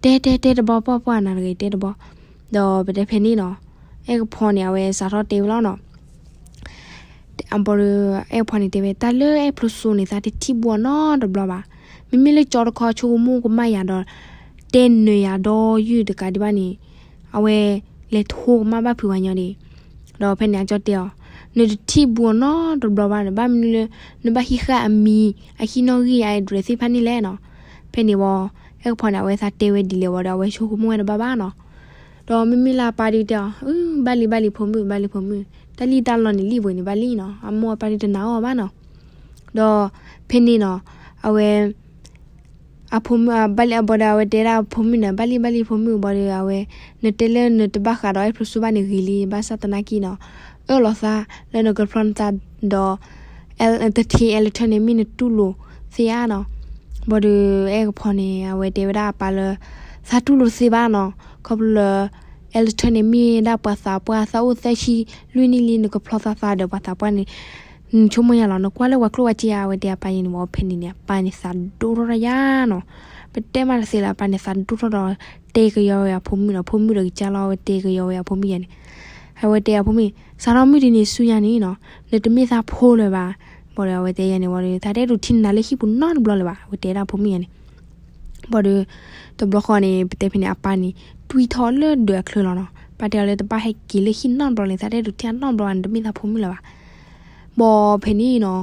တဲတဲတဲတဘျီ ပှၢ်ပှၢ်နၤတဂ့ၤ တဲတဘျီ. ဒီးပတဲဖဲန့ၣ်နီၤ, အဲၣ်ကဖီန့ၣ် အဝဲစးထီၣ်တဲဝဲလီၤနီၤ. ဘၣ်ဒီး အဲၣ်ကဖီန့ၣ်တဲဝဲ တၢ်လၢအဲၣ်ဖျိစိန့ၣ် သးတထံၣ်ဘူးအီၤနီတဘျီဘၣ်. မ့မ့ၢ်လၢကၠီတခီဆိကမိၣ်ကမၣ်ယၤဒီး တဲနၢၤယၤဒီးယုၢ်တကးဒံးဘၣ်န့ၣ်, အဝဲလဲၤထိကမၣ်ဘၣ်ဖုးဝဲညီဒံး. ဒီးဖဲန့ၣ်အကၠီတဲအီၤ, နတထံၣ်ဘူးအီၤနီတဘျီဘၣ်န့ၣ် ဘၣ်မနုၤလၢ နဘၣ်ဟံးဃာ်အမံၤ အဟံၣ်နီၣ်ဂံၢ် အ address သ့ၣ်တဖၣ်န့ၣ်လဲၣ်နီၤ. ဖဲန့ၣ်ဝံၤ အဲၣ်ကဖီန့ၣ် အဝဲသးတဲဝဲဒ်လဲၣ်ဝံၤဒီး အဝဲဆိကမိၣ်ဝဲတဘၣ်ဘၣ်နီၤ. ဒီးမ့မ့ၢ်လၢအပၢ်ဒုးတဲအီၤ, ဘၣ်လံဘၣ်လံဖိမုၣ် ဘၣ်လံဖိမုၣ်, တၢ်လံၣ်တၢ်လီန့ၣ်လံၣ်ပှဲၤန့ၣ်ဘၣ်လံနီၤ, အမိၢ်အပၢ်ဒုးတနာ်အီၤဘၣ်နီၤ. ဒီးဖဲန့ၣ်နီၤ, အဝဲ အဖိမုၣ် ဘၣ်လံအဘၣ်ဒီးအဝဲတဲဒၣ်အဖိမုၣ်န့ၣ် ဘၣ်လံဘၣ်လံဖိမုၣ် ဘၣ်ဒီးအဝဲ, နတဲလၢနတဘၣ်ဃးဒီးအဲၣ်ဖျိစိဘၣ်န့ၣ်ဂ့ၤလံ ဘၣ်ဆၣ်သနာ်က့နီၤ, အၢၣ်လီၤသးလၢနကဖျီနသးဒီး တထံ Elton န့ၣ် မ့ၢ်နတူၢ်လိာ်သ့ဧါနီၤ. ဘၣ်ဒီးအဲၣ်ကဖီန့ၣ် အဝဲတဲဝဲဒၣ်အပၢ်လၢ သးတူၢ်လိာ်တသ့ဘၣ်နီၤ, ခီဖျိလၢ Elton န့ၣ် မ့ၢ်ဒၣ်ပှၤသးပှၢ် သးအိၣ်သၢဆံလွံၢ်နံၣ်လံ နကဖျီသးသးဒီးပှၤသးပှၢ်န့ၣ် နဆိကမိၣ်ယါလီၤ နကွၢ်လၢပှၤကျိၣ်ပှၤစ့ဧါ အဝဲတဲအပၢ်ယဲန့ၣ်ဝံၤ ဖဲန့ၣ်န့ၣ် အပၢ်န့ၣ်သးဒိၣ်ထီၣ်တၢ်ယါနီၤ. ပတဲမးတသ့လၢၤ အပၢ်န့ၣ်သးဒိၣ်ထီၣ်ဒီး တဲကယီဝဲအဖိမုၣ်နီၤ, ဖိမုၣ်ဒီးကစၢ်လီၤ အဝဲတဲကယီဝဲအဖိမုၣ်ယဲန့ၣ်, အဝဲတဲအဖိမုၣ်, စးထီၣ်မုၢ်တနံၤဆူညါန့ၣ်နီၤ, နတမ့ၢ်သးဖိလၢၤဘၣ်. ဘၣ်ဒီးအဝဲတဲယဲန့ၣ်ဝံၤဒီး သးတအဲၣ်ဒိးထံၣ်နၤလၢဟံၣ်ပူၤနီတဘျီလၢၤဘၣ် အဝဲတဲဒၣ်အဖိမုၣ်ယဲန့ၣ်. ဘၣ်ဒီး တဘျီဃီန့ၣ် ပတဲဖဲန့ၣ် အပၢ်န့ၣ် တွံၢ်ထီၣ်လၢဒၢးအချၢလီၤနီၤ, ပၢ်တဲအီၤလၢတဘၣ်ဟဲက့ၤလၢဟံၣ်နီတဘျီန့ၣ် သးတအဲၣ်ဒိးထံၣ်အနီတဘျီဘၣ် နတမ့ၢ်သးဖိမုၣ်လၢၤဘၣ်. ဘၣ်ဖဲန့ၣ်နီၤ,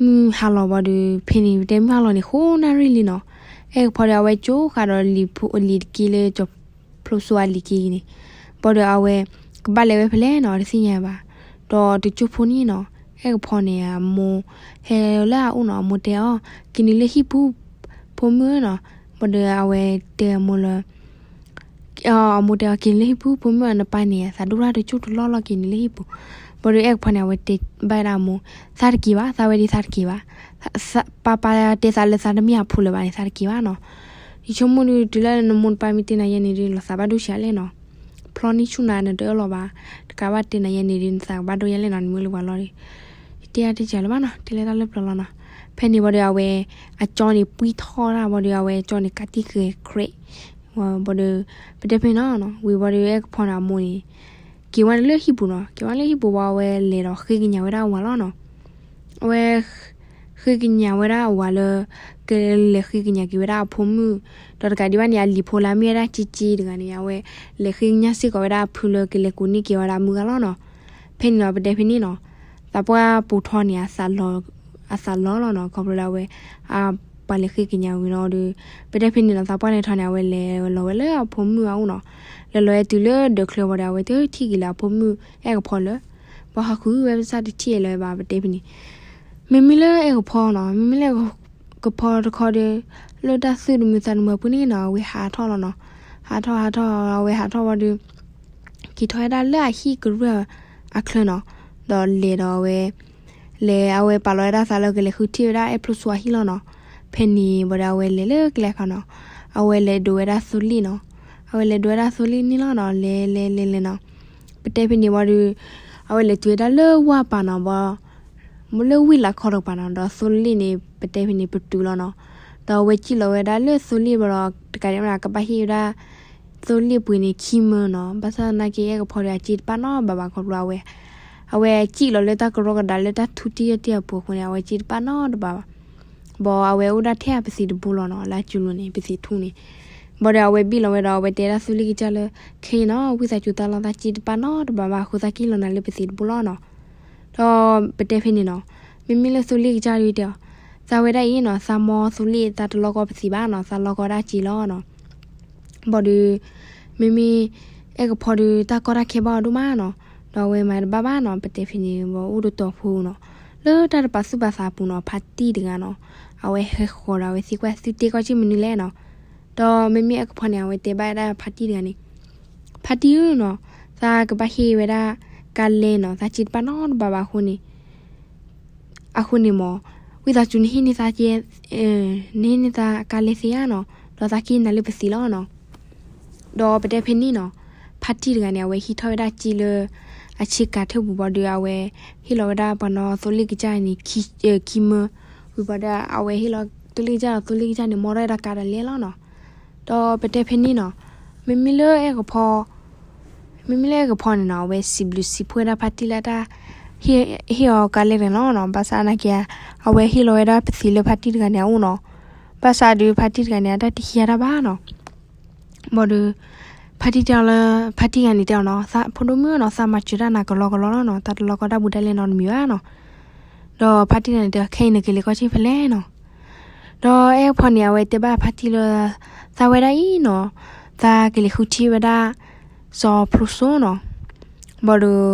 မုၢ်ဟါလီၤဘၣ်ဒီး ဖဲန့ၣ် ပတဲမုၢ်ဟါလီၤန့ၣ် ဃိနၣ်ရံၣ်လံနီၤ, အဲၣ်ကဖီဒီးအဝဲကၠိဃာ်ဒီးလံာ်ဖိလံာ်တက့ၢ်လၢကၠီဖျိစိအလံာ်က့န့ၣ်, ဘၣ်ဒီးအဝဲ ကဘၣ်လဲၤဝဲဖဲလဲၣ်နီၤ တသ့ၣ်ညါဘၣ်. ဒီးတကၠိဖိန့ၣ်နီၤ, အဲၣ်ကဖီန့ၣ် အမိၢ် ဟဲလၢအအိၣ်နီၤ, အမိၢ်တဲအီၤ, က့ၤနုာ်လၢဟံၣ်ပူၤ ဖိမုၣ်နီၤ. ဘၣ်ဒီးအဝဲတဲအမိၢ်လၢ အမိၢ်တဲအီၤ က့ၤနုာ်လၢဟံၣ်ပူၤ ဖိမုၣ်ဧၢ နပၢ်န့ၣ် သးဒိၣ်ထီၣ်တကၠိတလီၢ်လီၤ က့ၤနုာ်လၢဟံၣ်ပူၤ. ဘၣ်ဒီးအဲၣ်ကဖီန့ၣ် အဝဲတဲဘၣ်ဒၣ်အမိၢ်, သးတက့ၤဘၣ်, သးဝဲဒၣ်သးတက့ၤဘၣ်. ပၢ်ပၢ်တဲသးလၢသးတမ့ၢ်အဖိလၢၤဘၣ်န့ၣ် သးတက့ၤဘၣ်နီၤ. ယဆိကမိၣ်ဒုးတုၤလၢနမိၢ်နပၢ်မ့ၢ်တဲနၤယဲန့ၣ်ဒုး နသးဘၣ်ဒိဆံးလဲၣ်နီၤ. ဖျီန့ၢ်ဆူၣ်နၤ နတအၢၣ်လီၤဘၣ်. တကးဘၣ်တဲနၤယဲန့ၣ်ဒုး နသးကဘၣ်ဒိယဲလဲၣ်နီၤ နမ့ၢ်လၢပှၤလီၢ်ဒီး တဲအါတဲစှၤလၢၤဘၣ်နီၤ, တဲလၢတၢ်လၢပျၢၤလီၤနီၤ. ဖဲန့ၣ်ဘၣ်ဒီးအဝဲ အကၠီန့ၣ်ပှံထီၣ်တၢ်ဘၣ်ဒီး အဝဲကၠီန့ၣ်ကးတံၢ်ဃဲၤ ခရဲး ဘၣ်ဒီး ပတဲဖဲနီၤနီၤ ဝံၤဘၣ်ဒီး အဲၣ်ကဖီန့ၣ်အမိၢ်န့ၣ် က့ၤဝဲလၢဟံၣ်ပူၤနီၤ, က့ၤဝဲလၢဟံၣ်ပူၤဘၣ် အဝဲလဲၤဒီးဃ့ကညးဝဲဒၣ်အဝၤလီၤနီၤ. အဝဲ ဃ့ကညးဝဲဒၣ်အဝၤလၢ ကလဲၤဃ့ကညးက့ၤဝဲဒၣ်အဖိမုၣ်, ဒီးတကးဒံးဘၣ်န့ၣ် အလံၤဖိလၢမ့ၢ်ဝဲဒၣ်က့က့တဂၤန့ၣ် အဝဲလဲၤဃ့ကညးစ့ၢ်ကီးဝဲဒၣ်အဖုလၢကလဲၤကိးန့ၢ်က့ၤဝဲဒၣ်အမုၢ်ဂၤလီၤနီၤ. ဖဲန့ၣ်နီၤ ပတဲဖဲန့ၣ်နီၤ, သးပှၢ်ပိာ်ထီန့ၣ် အသးလီလီၤနီၤ, ခီဖျိလၢအဝဲ အပှၤလဲၤဃ့ကညးဝံၤလီၤဒီး ပတဲဖဲန့ၣ်နီၤ သးပှၢ်လဲၤထီၣ်န့ၣ် အဝဲလဲၤလီၤဝဲလၢအဖိမုၣ်အအိၣ်နီၤ. လဲၤလီၤဝဲတုၤလၢဒၢးချၢဘၣ်ဒီး အဝဲတထံၣ်က့ၤလၢအဖိမုၣ်အဲၣ်ကဖီလၢၤ ပှၤဟးဃုဝဲဘၣ်ဆၣ်တထံၣ်အလၢၤဘၣ် ပတဲဖဲန့ၣ်. မ့မ့ၢ်လၢအဲၣ်ကဖီနီၤ, မ့မ့ၢ်လၢအဲၣ်ကဖီတခီဒီး လၢတၢ်သူၣ်တမုာ်သးတမုာ်အပူၤန့ၣ်နီၤ အဝဲဟးထီၣ်လီၤနီၤ. ဟးထီၣ်ဟးထီၣ် အဝဲဟးထီၣ်ဝံၤဒီး က့ၤထီၣ်ဝဲဒၣ်လၢအဟံၣ်ကရၢၢ်အချၢနီၤ, ဒီးလဲၤဒီးအဝဲ လဲၤအဝဲပာ်လီၤဝဲဒၣ်သးလၢကလဲၤဃုထံၣ်ဝဲဒၣ်အဲၣ်ဖျိစိအဟံၣ်လီၤနီၤ. ဖဲန့ၣ်ဘၣ်ဒီးအဝဲလဲၤလၢကျဲအခါနီၤ, အဝဲလဲၤဒိးဝဲဒၣ်သိလ့ၣ်နီၤ. အဝဲလဲၤဒိးဝဲဒၣ်သိလ့ၣ်န့ၣ်လီၤနီၤ, လဲၤလဲၤလဲၤလဲၤနီၤ. ပတဲဖဲန့ၣ်ဝံၤဒီး အဝဲလဲၤတုၤဝဲဒၣ်လၢဝၢ်ပၤနီၤဘၣ် လၢဝံၣ်လၤခီတကပၤနီၤ, ဒီးသိလ့ၣ်န့ၣ် ပတဲဖဲန့ၣ်ပတုာ်လီၤနီၤ. ဒီးအဝဲစံၣ်လီၤဝဲဒၣ်လၢသိလ့ၣ်ဘၣ်ဒီး တကးဒံးဘၣ် ကဘၣ်ဟ့ၣ်ဝဲဒၣ် သိလ့ၣ်ပှ့ၤန့ၣ်ခံမၢနီၤ. ဘၣ်ဆၣ်သနာ်က့ အဲၣ်ကဖီဒီးအစ့တပာ်နီတဘၣ်ဘၣ် ခီဖျိအဝဲ အဝဲစံၣ်လီၤလၢတၢ်ကရီကဒါလၢတၢ်ထူတံၢ်ယီၢ်တံၢ်အပူၤအဃိန့ၣ် အဝဲစ့တပာ်နီတဘၣ်ဘၣ်. ဘၣ်အဝဲအိၣ်ဒၣ်ထဲအပသံးတဘိလီၤနီၤ, လၢအစူလိၤန့ၣ် ပသံးထူန့ၣ်. ဘၣ်ဒီးအဝဲဘံၣ်လီၤဝဲဒီး အဝဲတဲဒၣ်သိလ့ၣ်ကစၢ်လၢ ခဲအံၤနီၤ ဝံသးစူၤတၢ်လီၢ်သးစ့တပာ်နီတဘၣ်ဘၣ်အဃိ သးကဟ့ၣ်လီၤနၤလၢပသံးတဘိလီၤနီၤ. ဒီးပတဲဖဲန့ၣ်နီၤ, မ့မ့ၢ်လၢသိလ့ၣ်ကစၢ်ဒုးတဲအီၤ, သးဝဲဒၣ်အံၤနီၤ သးမီသိလ့ၣ် သးတလီကီပသံးဘၣ်နီၤ, သးလီကီဒၣ်စ့လီၤနီၤ. ဘၣ်ဒီး မ့မ့ၢ် အဲၣ်ကဖီဒီး တၢ်ကီတၢ်ခဲဘၣ်အီၤဒိၣ်မးနီၤ, ဒီးအဝဲမၤတဘၣ်ဘၣ်နီၤ, ပတဲဖဲန့ၣ် ဘၣ်အိၣ်တတီၤဖိနီၤ, လၢတၢ်တပာ်သူၣ်ပာ်သးအပူၤနီၤ ဖါတံၢ်တဂၤနီၤ, အဝဲဟဲဃီၤဒီးအဝဲသံကွၢ် သုတဲကီၢ်ဆံမနုၤလဲၣ်နီၤ. ဒီးမ့မ့ၢ်အဲၣ်ကဖီန့ၣ် အဝဲတဲဘၣ်ဝဲဒၣ်ဖါတံၢ်တဂၤန့ၣ်, ဖါတံၢ်ဧၢနီၤ, သးကဘၣ်ဟ့ၣ်ဝဲဒၣ် ကါလဲနီၤ, သးစ့တပာ်နီတဘၣ်ဘၣ်အဃိန့ၣ် အဃိန့ၣ်မ့ၢ် ဝံသးစူၤနဟ့ၣ်န့ၢ်သးကဲ, နဟ့ၣ်န့ၢ်သးကါလဲသ့ဧါနီၤ, ဒီးသးကဟ့ၣ်နၤလၢပသံးလီၤနီၤ. ဒီးပတဲဖဲန့ၣ်နီၤ, ဖါတံၢ်တဂၤန့ၣ် အဝဲဟံးထီၣ်ဝဲဒၣ်စ့လၢ အဆ့ကၤထၢၣ်ပူၤဘၣ်ဒီး အဝဲဟ့ၣ်လီၤဝဲဒၣ်ပှၤနီၣ်သိလ့ၣ်ကစၢ်န့ၣ် ခံမၢ, ဝံၤဘၣ်ဒီး အဝဲဟ့ၣ်လီၤသိလ့ၣ်ကစၢ်ဒီး သိလ့ၣ်ကစၢ်န့ၣ် မီထီၣ်ဝဲဒၣ်ကါဒီးလဲၤလီၤနီၤ. ဒီးပတဲဖဲန့ၣ်နီၤ, မ့မ့ၢ်လၢအဲၣ်ကဖီ မ့မ့ၢ်လၢအဲၣ်ကဖီန့ၣ်နီၤ, အဝဲစံးဘျုးစံးဖှိၣ်ဝဲဒၣ်ဖါတံၢ်လၢတၢ်ဟ့ၣ်အီၤကါလဲၣ်န့ၣ်လီၤနီၤ. ဘၣ်ဆၣ်သနာ်က့ အဝဲဟ့ၣ်လီၤဝဲဒၣ်ပသံးလၢဖါတံၢ်တဂၤန့ၣ်အအိၣ်နီၤ. ဘၣ်ဆၣ်ဒီးဖါတံၢ်တဂၤန့ၣ် အတၢ်တဟံးအါတၢ်ဘၣ်နီၤ. ဘၣ်ဒီး ဖါတံၢ်တဲအီၤလၢ ဖါတံၢ်တဂၤန့ၣ်တဲအီၤနီၤ, ဖိဒိၣ်မုၣ်နီၤ, သးမၤစၢၤတၢ်နၤကလီကလီလီၤနီၤ, တၢ်တလီကီတၢ်ဘူးတၢ်လဲနီတမံၤဘၣ်နီၤ. ဒီးဖါတံၢ်တဂၤန့ၣ်တဲအီၤ ခဲအံၤနကလဲၤကွၢ်ဆ့ဖဲလဲၣ်နီၤ. ဒီးအဲၣ်ကဖီန့ၣ် အဝဲတဲဘၣ်ဖါတံၢ်လၢ သးဝဲဒၣ်အံၤနီၤ, သးကလဲၤဃုထံၣ်ဝဲဒၣ် စီၤဖျိစိနီၤ. ဘၣ်ဒီး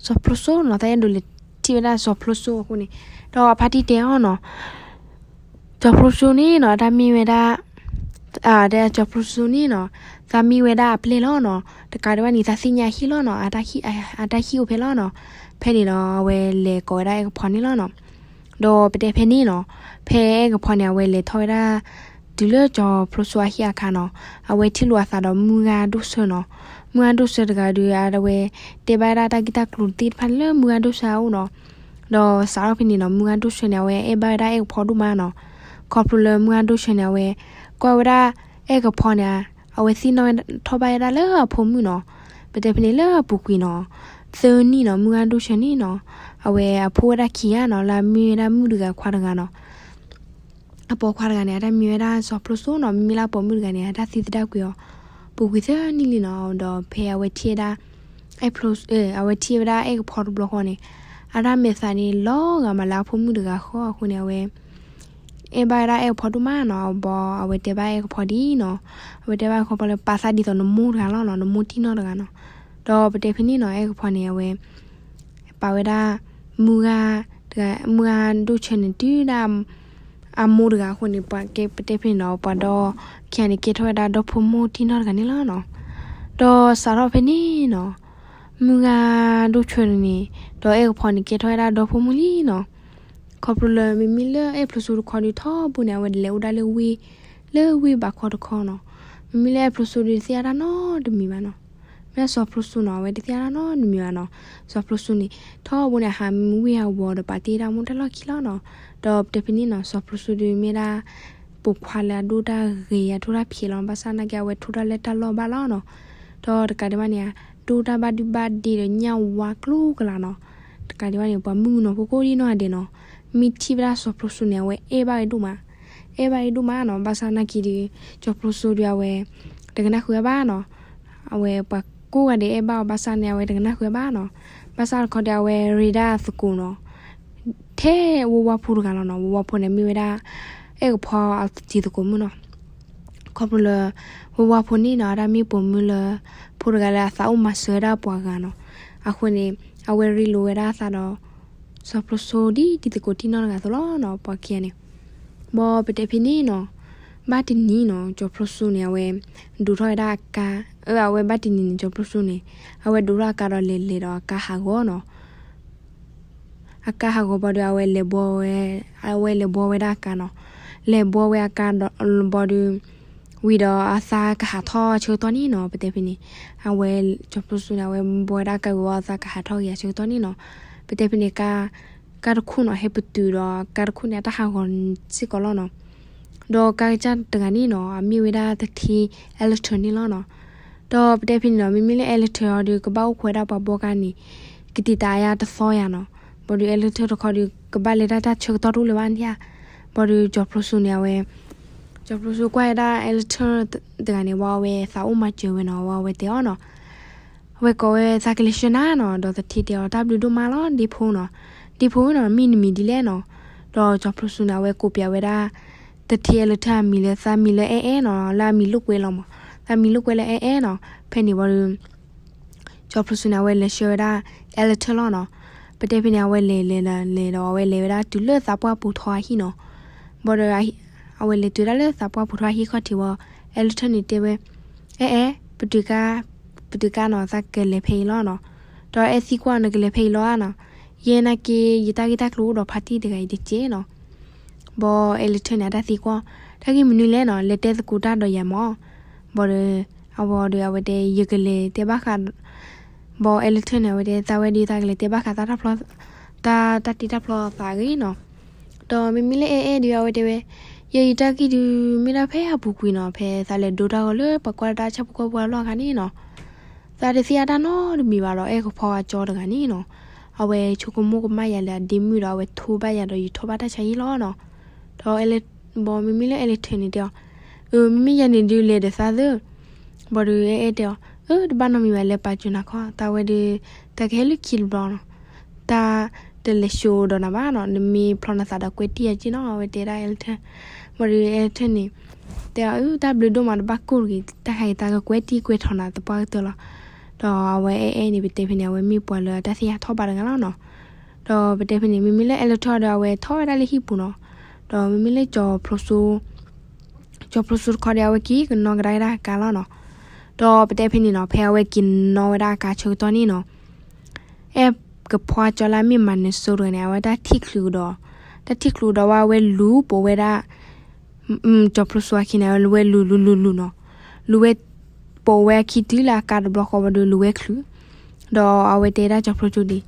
စီၤဖျိစိနီၤ, သးအဲၣ်ဒိးလဲၤထံၣ်ဝဲဒၣ်စီၤဖျိစိအဃိန့ၣ်, ဒီးဖါတံၢ်တဲအီၤနီၤ, စီၤဖျိစိန့ၣ်နီၤ, တၢ်မ့ၢ်ဝဲဒၣ် စီၤဖျိစိန့ၣ်နီၤ, သးမ့ၢ်ဝဲဒၣ်အပျဲၢ်လီၤနီၤ. တကးဒံးဘၣ်န့ၣ် သးသ့ၣ်ညါအဟံၣ်လီၤနီၤ, အတၢ်ဟံၣ်အိၣ်ဖဲလီၤနီၤ. ဖဲန့ၣ်ဒီး အဝဲလဲၤကိးဝဲဒၣ်အဲၣ်ကဖီန့ၣ်လီၤနီၤ. ဒီးပတဲဖဲန့ၣ်နီၤ, ဖဲအဲၣ်ကဖီန့ၣ် အဝဲလဲၤထီၣ်ဝဲဒၣ် တုၤလၢစီၤဖျိစိအဟံၣ်အခါနီၤ, အဝဲထံၣ်လိာ်အသးဒီးမုၢ်ဂၤဒိၣ်ဆၢနီၤ. မုၢ်ဂၤဒိၣ်ဆၢတဂၤဒီး အဝဲတဲဘၣ်ဝဲဒၣ်တၢ်ဂ့ၢ်တၢ်ကျိၤသ့ၣ်တဖၣ်န့ၣ်လၢမုၢ်ဂၤဒိၣ်ဆၢအအိၣ်နီၤ. ဒီးစးထီၣ်ဖဲန့ၣ်နီၤ, မုၢ်ဂၤဒိၣ်ဆၢန့ၣ် အဝဲအဲၣ်ဘၣ်ဝဲဒၣ်အဲၣ်ကဖီဒိၣ်မးနီၤ. ခီဖျိလၢမုၢ်ဂၤဒိၣ်ဆၢန့ၣ် အဝဲကွၢ်ဝဲဒၣ်အဲၣ်ကဖီန့ၣ် အဝဲသ့ၣ်နီၣ်ထီၣ်ဘၣ်ဝဲဒၣ်လၢအဖိမုၣ်နီၤ. ပတဲဖဲန့ၣ်လၢအပူၤကွံာ်နီၤ, သၢနံၣ်နီၤ, မုၢ်ဂၤဒိၣ်ဆၢန့ၣ်နီၤ, အဝဲအဖိဝဲဒၣ်ခံဂၤနီၤ, လၢအမ့ၢ်ဝဲဒၣ်မုၣ်တဂၤခွါတဂၤနီၤ. အပိာ်ခွါတဂၤန့ၣ် အတၢ်မံၤဝဲဒၣ်စီၤဖျိစိနီၤ, မ့မ့ၢ်လၢအပိာ်မုၣ်တဂၤန့ၣ် အတၢ်သံသဒၣ်ကွံာ်အီၤ ပူၤကွံာ်သၢနံၣ်လံနီၤ. ဒီးဖဲအဝဲထံၣ်ဝဲဒၣ် အဲၣ်ဖျိ, အဝဲထံၣ်ဝဲဒၣ်အဲၣ်ကဖီတဘျီဃီန့ၣ်, အတၢ်မဲာ်သးန့ၣ်လီၤဂာ်မးလၢအဖိမုၣ်တဂၤဃီအဃိန့ၣ် အဝဲ အဲၣ်ဘၣ်ဝဲဒၣ်အဲၣ်ကဖီဒိၣ်မးနီၤ. ဘၣ်အဝဲတဲဘၣ်အဲၣ်ကဖီဒ်နီၤ, အဝဲတဲဘၣ်အဲၣ်ကဖီလၢ ပာ်သးဒ်သိးနမိၢ်တဂၤလီၤနီၤ, နမိၢ်တံၢ်နီၢ်တဂၤနီၤ. ဒီးပတဲဖဲန့ၣ်နီၤ, အဲၣ်ကဖီန့ၣ် အဝဲ ပာ်ဝဲဒၣ် မုၢ်ဂၤတဂၤ, မုၢ်ဂၤဒိၣ်ဆၢန့ၣ် တုၤဒၣ်အမိၢ်တဂၤအဃိန့ၣ် ပှၤကဲပတဲဖဲန့ၣ်နီၤ, ပှၤဒီခံဂၤန့ၣ် ကဲထီၣ်ဝဲဒၣ်ဒီဖိမိၢ်တံၢ်နီၢ်တဂၤန့ၣ်လီၤနီၤ. ဒီးစးထီၣ်ဖဲန့ၣ်နီၤ, မုၢ်ဂၤဒိၣ်ဆၢန့ၣ် ဒီးအဲၣ်ကဖီန့ၣ် ကဲထီၣ်ဝဲဒၣ်ဒီဖိမိၢ်လံနီၤ. ခီဖျိလၢမ့မ့ၢ်လၢအဲၣ်ဖျိစိတခီဒီးထီဘိန့ၣ် အဝဲလဲၤအိၣ်ဒၣ်လၢဝ့ၢ်, လၢဝ့ၢ်ဘးခီတခီနီၤ. မ့မ့ၢ်လၢအဲၣ်ဖျိစိဒီးတသ့ၣ်ညါတၢ်နီတမံၤဘၣ်နီၤ. မ့ၢ်စီၤဖျိစိနီၤ, အဝဲတသ့ၣ်ညါတၢ်နီတမံၤဘၣ်နီၤ. စီၤဖျိစိန့ၣ် ထီဘိန့ၣ် ဟးမုၢ်ဝ့ၢ်အဝီၤဒီး ပာ်တ့ၢ်တၢ်မိၢ်တၢ်လီၢ်ခံလီၤနီၤ. ဒီးပတဲဖဲန့ၣ်နီၤ, စီၤဖျိစိဒီးမ့ၢ်ဒၣ် ပိာ်ခွါလၢအဒိၣ်တၢ်ဂ့ၤ အထိၣ်တၢ်ဖျဲးလီၤ. ဘၣ်ဆၣ်သနာ်က့ အဝဲထိၣ်တၢ်လၢတၢ်လီၢ်ဘၣ်လီၤနီၤ. ဒီးတကးဒံးဘၣ်န့ၣ် ဒိၣ်တၢ်ဘၣ်ဒုဘၣ်ဒ့ဒီးညၣ်ဝါကျိကလးနီၤ. တကးဒံးဘၣ်န့ၣ် ပှၤမုၣ်ကနီၤဖိကိးဒံနီၢ်ဂၤဒဲးနီၤ, မ့ၢ်ထံၣ်ဝဲဒၣ်စီၤဖျိစိန့ၣ် အဝဲအဲၣ်ဘၣ်ဝဲဒိၣ်မး, အဲၣ်ဘၣ်ဝဲဒိၣ်မးနီၤ. ဘၣ်ဆၣ်သနာ်က့ဒီး စီၤဖျိစိဒီးအဝဲ တကနၣ်ဃုာ်ဝဲဘၣ်နီၤ. အဝဲပှၤကိးဂၤဒဲးအဲၣ်ဘၣ်အီၤ ဘၣ်ဆၣ်န့ၣ် အဝဲတကနၣ်ဃုာ်ဝဲဘၣ်နီၤ. ဘၣ်ဆၣ်တခီဒီး အဝဲရ့ဒၣ်သကိးနီၤ, ထဲဝဲဝါဖိတဂၤလီၤနီၤ. ဝဲဝါဖိန့ၣ်မ့ၢ်ဝဲဒၣ် အဲၣ်ကဖီအတံၤသကိးမုၣ်နီၤ. ခီဖျိလၢ ဝဲဝါဖိန့ၣ်နီၤ, အတၢ်မ့ၢ်ပိာ်မုၣ်လၢ ဖိတဂၤလၢအသးအိၣ်မၤစၢၤဝဲဒၣ်ပှၤဂၤနီၤ. အဃိန့ၣ် အဝဲရ့လိာ်ဝဲဒၣ်အသးဒီး စီၤဖျိစိဒ်တံၤသကိးတံၢ်နီၢ်တဂၤအသိးလီၤနီၤ, ပှၤခံဂၤန့ၣ်. ဘၣ်ပတဲဖဲန့ၣ်နီၤ, ဘၣ်တနံၤနီၤ, စီၤဖျိစိန့ၣ် အဝဲ ဒိးထီၣ်ဝဲဒၣ်အကါ, အဝဲဘၣ်တနံၤန့ၣ် စီၤဖျိစိန့ၣ် အဝဲဒိးထီၣ်အကါဒီးလဲၤလဲၤဒီးအကါဟးဂီၤနီၤ. အကါဟးဂီၤဘၣ်ဒီး အဝဲလဲၤဘှီဝဲ, အဝဲလဲၤဘှီဝဲဒၣ်အကါနီၤ. လဲၤဘှီဝဲအကါဒီး ဘၣ်ဒီး ဝံၤဒီးအသးကဟးထီၣ်ဆၢကတီၢ်န့ၣ်နီၤ, ပတဲဖဲန့ၣ် အဝဲ စီၤဖျိစိန့ၣ် အဝဲဘှီဝဲဒၣ်အကါဝံၤဒီး အသးကဟးထီၣ်က့ၤအဆၢကတီၢ်န့ၣ်နီၤ. ပတဲဖဲန့ၣ် ကါတခိၣ်နီၤ ဟဲပတုာ်ဒီး ကါတခိၣ်န့ၣ် အတၢ်ဟးဂီၤစ့ၢ်ကီးလီၤနီၤ. ဒီးကါကစၢ်တဂၤန့ၣ်နီၤ အမ့ၢ်ဝဲဒၣ်တထ့ Alto န့ၣ်လီၤနီၤ. ဒီးပတဲဖဲန့ၣ်နီၤ မ့မ့ၢ်လၢ Alto အီၤဒီး ကဘၣ်အိၣ်ခိးဝဲဒၣ်ပှၤဘှီကါန့ၣ် ကတံာ်တာ်အါတသီယၤနီၤ. ဘၣ်ဒီး Alto တခီဒီး ကဘၣ်လဲၤတၢ်တၢ်ဆၢကတီၢ်တအိၣ်လၢၤဘၣ်န့ၣ်ဧါ. ဘၣ်ဒီး စီၤဖျိစိန့ၣ် အဝဲ စီၤဖျိစိကွၢ်ဝဲဒၣ် Alto တဂၤန့ၣ် ဝံၤအဝဲသးအိၣ်မၤစၢၤဝဲနီၤ, ဝံၤအဝဲတဲအီၤနီၤ. အဝဲကိးဝဲ သးကလဲၤဆှၢနၤနီၤ, ဒီးတထ့တဲအီၤ တၢ်ဘျုးဒိၣ်မးလီၤ ဒ့ဖိနီၤ, ဒ့ဖိနီၤ မ့ၢ်နမံၤဒ်လဲၣ်နီၤ. ဒီးစီၤဖျိစိန့ၣ် အဝဲကိးပျးဝဲဒၣ် တထ့ Alto အမံၤလၢ သးမံၤလၢအဲၣ်အဲၣ်နီၤ, လၢအမံၤလိာ်ကွဲလီၤမး, သးမံၤလိာ်ကွဲလၢအဲၣ်အဲၣ်နီၤ. ဖဲန့ၣ်ဝံၤဒီး စီၤဖျိစိန့ၣ် အဝဲလဲၤဆှၢဝဲဒၣ် Alto လီၤနီၤ. ပတဲဖဲန့ၣ် အဝဲလဲၤလဲၤလဲၤဒီး အဝဲလဲၤဝဲဒၣ်တုၤလၢသးပှၢ်ပိာ်ထီအဟံၣ်နီၤ. ဘၣ်ဒီး အဝဲလဲၤတုၤဒၣ်လၢသးပှၢ်ပိာ်ထီအဟံၣ်ခီၣ်ထံးဝံၤ Alto န့ၣ်တဲဝဲ အဲၣ်အဲၣ် ပတုာ်ကါ, ပတုာ်ကါနီၤ, သးကလဲၤဖဲအံၤလီၤနီၤ. ဒီးအဲၣ်သံကွၢ် နကလဲၤဖဲအံၤလီၤဧါနီၤ. ယဲနာ်က့ ယတၢ်ဂ့ၢ်တၢ်ကျိၤအိၣ်ဒီးဖါတံၢ်တဂၤအံၤတက့ၢ်နီၤ. ဘၣ် Alto န့ၣ် အတၢ်သံကွၢ် တၢ်ဂ့ၢ်မနုၤလဲၣ်နီၤ, လဲၤတဲသကိးတၢ်ဒီးယၤမၢ်. ဘၣ်ဒီး အဝဲဒီး အဝဲတဲ ယကလဲၤတဲဘၣ်ဃး ဘၣ်အဲၣ်လၢထၢၣ်န့ၣ် အဝဲတဲ သးဝဲဒီး သးကလဲၤတဲဘၣ်ဃးတၢ်ထီၣ်ဖျီ တၢ် တၢ်တ့တၢ်ဖျီသးအဂ့ၢ်နီၤ. ဒီးမ့မ့ၢ်လၢအဲၣ်အဲၣ်ဒီး အဝဲတဲဝဲ ယဲယတၢ်ဂ့ၢ်ဒုး မ့ၢ်ဒၣ်ဖဲအပူၤကွံာ်နီၤ, ဖဲသးလဲၤဒိတၢ်ဂီၤလၢ ပှၤကွၢ်တၢ်ဆၣ်ဖိကီၢ်ဖိအလီၢ်အခါန့ၣ်နီၤ, သးတသ့ၣ်ညါတၢ်နီတမံၤဘၣ်ဒီး အဲၣ်ကဖီအကၠီတဂၤန့ၣ်နီၤ, အဝဲဆိကမိၣ်ကမၣ်ယၤလၢအဒ့မုၣ်ဒီး အဝဲထိဘၣ်ယၤဒီး ယထီၣ်ဘၣ်တၢ်ဆါဟံၣ်လီၤနီၤ. ဒီး ဘၣ်မ့မ့ၢ်လၢအဲၣ်လၢထၢၣ်န့ၣ်တဲအီၤ, အၢ မ့မ့ၢ်ယၤန့ၣ်ဒုး လဲၤဒီးသးသၢ ဘၣ်ဒီး အဲၣ်အဲၣ်တဲအီၤ, အၢ တဘၣ်နီတမံၤဘၣ်, လဲၤပာ်စၢၤနၤခီ, သးဝဲဒီး တၢ်ကဟဲလၢခံတဘျီနီၤ, တၢ်တလဲၤၡိဒီးနၤဘၣ်နီၤ, နမ့ၢ်ဖျီနသးဒီး ကွဲတံၢ်ယၤက့နီၤ, အဝဲတဲဒၣ်အဲၣ်လၢထၢၣ်. ဘၣ်ဒီးအဲၣ်လၢထၢၣ်န့ၣ် တဲအီၤ, အၢ တၢ်ဘျုးဒိၣ်မး, တဘၣ်ကိၢ်တဂ့ၤ, တၢ်ခါအံၤ သးကကွဲတံၢ်ကွဲထီနၤသပှၢ်ကတၢၢ်လီၤ. ဒီးအဝဲအဲၣ်အဲၣ်န့ၣ် ပတဲဖဲန့ၣ် အဝဲမ့ၢ်ပှၤလၢအတၢ်သ့ၣ်ညါထီၣ်ဘးတဂၤလီၤနီၤ. ဒီးပတဲဖဲန့ၣ် မ့မ့ၢ်လၢအဲၣ်လၢထၢၣ်ဒီး အဝဲထီၣ်ဝဲဒၣ်လၢဟံၣ်ပူၤနီၤ. ဒီးမ့မ့ၢ်လၢကၠီၤဖျိစိ ကၠီၤဖျိစိတခီဒီး အဝဲက့ၤကနီၣ်ကဒါက့ၤဒၣ်အကါလီၤနီၤ. ဒီးပတဲဖဲန့ၣ်နီၤ, ဖဲအဝဲက့ၤနီၣ်ဝဲဒၣ်အကါဆၢကတီၢ်န့ၣ်နီၤ, အဲၣ်ကဖီကၠီလၢအမ့ၢ်မၤနၢၤစိတဂၤန့ၣ် အဝဲတၢ်ထံၣ်ချုးကဒီး, တၢ်ထံၣ်ချုးကဒီးဝဲ အဝဲလူၤပိာ်ဝဲဒၣ် ကၠီၤဖျိစိအခံန့ၣ် အဝဲလူၤလူၤလူၤလူၤနီၤ, လူၤဝဲပိာ်ဝဲအခံတုၤလၢအကါတဘျီဃီဘၣ်ဒီး လူၤဝဲချုး. ဒီးအဝဲတဲဒၣ်ကၠီၤဖျိစိဒ်,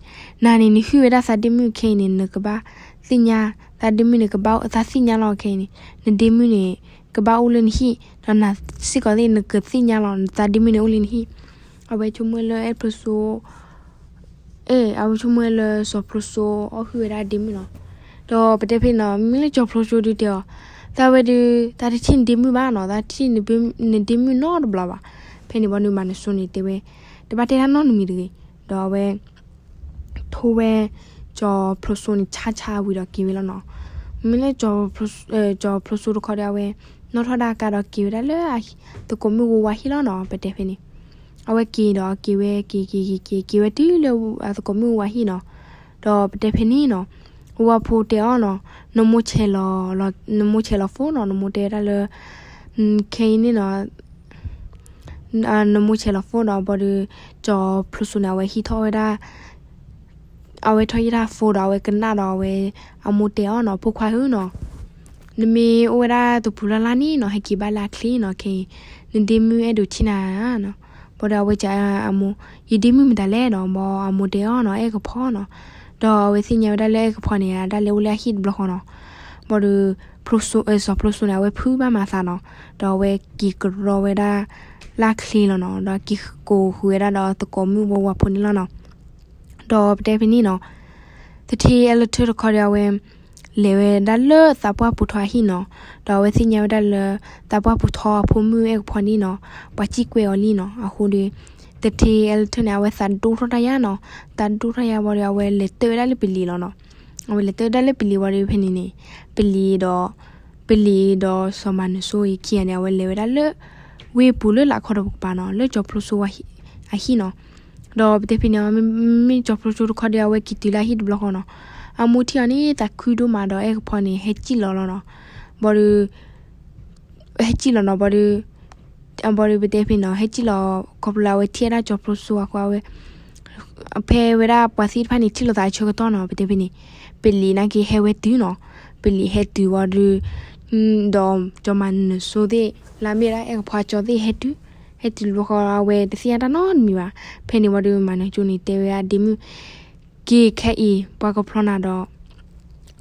နၤန့ၣ် နဟုၣ်ဝဲဒၣ်သးဒ့မုၣ်ခဲအံၤန့ၣ် နကဘၣ်သ့ၣ်ညါ, သးဒ့မုၣ်န့ၣ် ကဘၣ်သးသ့ၣ်ညါလီၤခဲအံၤန့ၣ်, နဒ့မုၣ်န့ၣ် ကဘၣ်အိၣ်လၢနဟံၣ်, ဒီးနၤစ့ၢ်ကီးသ့ၣ် နကသ့ၣ်ညါလီၤ နသးဒ့မုၣ်န့ၣ်အိၣ်လၢနဟံၣ်. အဝဲဆိကမိၣ်လၢအဲၣ်ဖျိစိ အဲၣ် အဝဲဆိကမိၣ်လၢစီၤဖျိစိအီၣ်ဟုၣ်ဝဲဒၣ်ဒ့မုၣ်နီၤ. ဒီးပတဲဖဲန့ၣ်နီၤ, မ့မ့ၢ်လၢစီၤဖျိစိဒုးတဲအီၤ, သးဝဲဒုး သးတထံၣ်နဒ့မုၣ်ဘၣ်နီၤ, သးထံၣ်နဒ့မုၣ်နီတဘျီဘၣ်. ဖဲန့ၣ်ဘၣ်ဒီး မၤနၢၤစိန့ၣ်တဲဝဲ, တဘၣ်တဲတၢ်နီတမံၤတဂ့ၤ. ဒီးအဝဲ ထိဝဲ စီၤဖျိစိန့ၣ် ဆါဆါဝံၤဒီးက့ၤဝဲလီၤနီၤ. မ့မ့ၢ်လၢ စီၤဖျိစိတခီဒီး အဝဲ နီၣ်ထီၣ်ဒၣ်အကါဒီးက့ၤဝဲဒၣ်လၢ သကိးမုၣ်ဝါဝါဟံၣ်လီၤနီၤ, ပတဲဖဲန့ၣ်. အဝဲက့ၤဒီးက့ၤဝဲ က့ၤက့ၤက့ၤက့ၤ က့ၤဝဲတုၤလၢအသကိးမုၣ်ဝါဟံၣ်နီၤ. ဒီးပတဲဖဲန့ၣ်နီၤ, ဝါဖိတဲအီၤနီၤ, နမိၢ်ဆဲးလီၤ, နမိၢ်ဆဲးလီၤဖိနီၤ, နမိၢ်တဲဝဲဒၣ်လၢ ခဲအံၤန့ၣ်နီၤ, နမိၢ်ဆဲးလီၤဖိဒီး ဘၣ်ဒီး စီၤဖျိစိန့ၣ် အဝဲဟံးထီၣ်ဝဲဒၣ် အဝဲထီၣ်ဟံၣ်တၢ်ဖိဒီး အဝဲကနၣ်ဒီး အဝဲအမိၢ်တဲအီၤနီၤ, ဖိခွါဧၢနီၤ, နမ့ၢ်အိၣ်ဝဲဒၣ်တပူၤလၢ်လၢ်န့ၣ်နီၤ, ဟဲက့ၤဘၣ်လၢအချ့နီၤ, ခဲအံၤ နဒ့မုၣ်အဲၣ်ဒိးထံၣ်နၤနီၤ. ဘၣ်ဒီးအဝဲစံးအမိၢ်, ယဒ့မုၣ်မတၤလဲၣ်နီၤ, ဘၣ်အမိၢ်တဲအီၤနီၤ, အဲၣ်ကဖီနီၤ. ဒီးအဝဲသ့ၣ်ညါဝဲဒၣ်လၢအဲၣ်ကဖီန့ၣ် အတၢ်လဲၤအိၣ်လၢအဟံၣ်တဘျီဃီနီၤ. ဘၣ်ဒီး စီၤဖျိစိန့ၣ် အဝဲဖုးဘၣ်မၤသးနီၤ, ဒီးအဝဲက့ၤကရီဝဲဒၣ် လၢချ့လီၤနီၤ, ဒီးက့ၤကိးဃုာ်ဝဲဒၣ်ဒီးသကိးမုၣ်ဝါဝါဖိန့ၣ်လီၤနီၤ. ဒီးပတဲဖဲန့ၣ်နီၤ, သထ့အဲၣ်လၢထၢၣ်တခီဒီး အဝဲ လဲၤဝဲဒၣ်လၢသးပှၢ်ပူၤထီအဟံၣ်နီၤ, ဒီးအဝဲသ့ၣ်ညါဝဲဒၣ်လၢ သးပှၢ်ပူၤထီအဖိမုၣ်အဲၣ်ကဖီန့ၣ်နီၤ, ပှၤစံၣ်ကွဲအီၤလံနီၤ. အဃိဒီး သထ့အဲၣ်လၢထၢၣ်န့ၣ် အဝဲသးဒိၣ်ထီၣ်တၢ်ယါနီၤ, သးဒိၣ်ထီၣ်ယါဘၣ်ဒီး အဝဲလဲၤတၢၣ်ဝဲဒၣ်လၢပလံၤလီၤနီၤ. အဝဲလဲၤတၢၣ်ဝဲဒၣ်လၢပလံၤဝံၤဒီး ဖဲန့ၣ်န့ၣ် ပလံၤဒီး ပလံၤဒီးစီၤမၤနၢၤစိအခံဂၤန့ၣ် အဝဲလဲၤဝဲဒၣ်လၢ ဝ့ၢ်ပူၤလၢလာ်ခီတကပၤနီၤ, လၢစီၤဖျိစိအဟံၣ်နီၤ. ဒီးပတဲဖဲန့ၣ် မ့မ့ၢ်စီၤဖျိစိတခီဒီး အဝဲက့ၤတုၤလၢအဟံၣ်တဘျီဃီနီၤ, အမိၢ်ထံၣ်အီၤန့ၣ် သးခုဒိၣ်မးဒီး အဲၣ်ကဖီန့ၣ် ဟဲစံၣ်လီၤလီၤနီၤ. ဘၣ်ဒီး ဟဲစံၣ်လီၤနီၤ, ဘၣ်ဒီး ဘၣ်ဒီးပတဲဖဲန့ၣ်နီၤ, ဟဲစံၣ်လီၤ ခီဖျိလၢအဝဲထံၣ်ဝဲဒၣ်စီၤဖျိစိအဃိ အဝဲ ဖဲဝဲဒၣ်ပှၤသ့ၣ်တဖၣ်န့ၣ် ထံၣ်လိာ်သးအဆၢကတီၢ်နီၤ, ပတဲဖဲန့ၣ် ပလံၤနာ်က့ဟဲဝဲတုၤနီၤ, ပလံၤဟဲတုၤဝံၤဒီး ဒီးစီၤမၤနၢၤစိသ့ၣ် လၢအမ့ၢ်ဝဲဒၣ်အဲၣ်ကဖီကၠီသ့ၣ်ဟဲတုၤ, ဟဲတုၤတဘျီဃီ အဝဲတသ့ၣ်ညါတၢ်နီတမံၤဘၣ်. ဖဲန့ၣ်ဝံၤဒီး မၤနၢၤစိန့ၣ် တဲဝဲဒၣ်ဒ့မုၣ် က့ၤခဲအံၤ ပှၤကဖျီနၤဒီး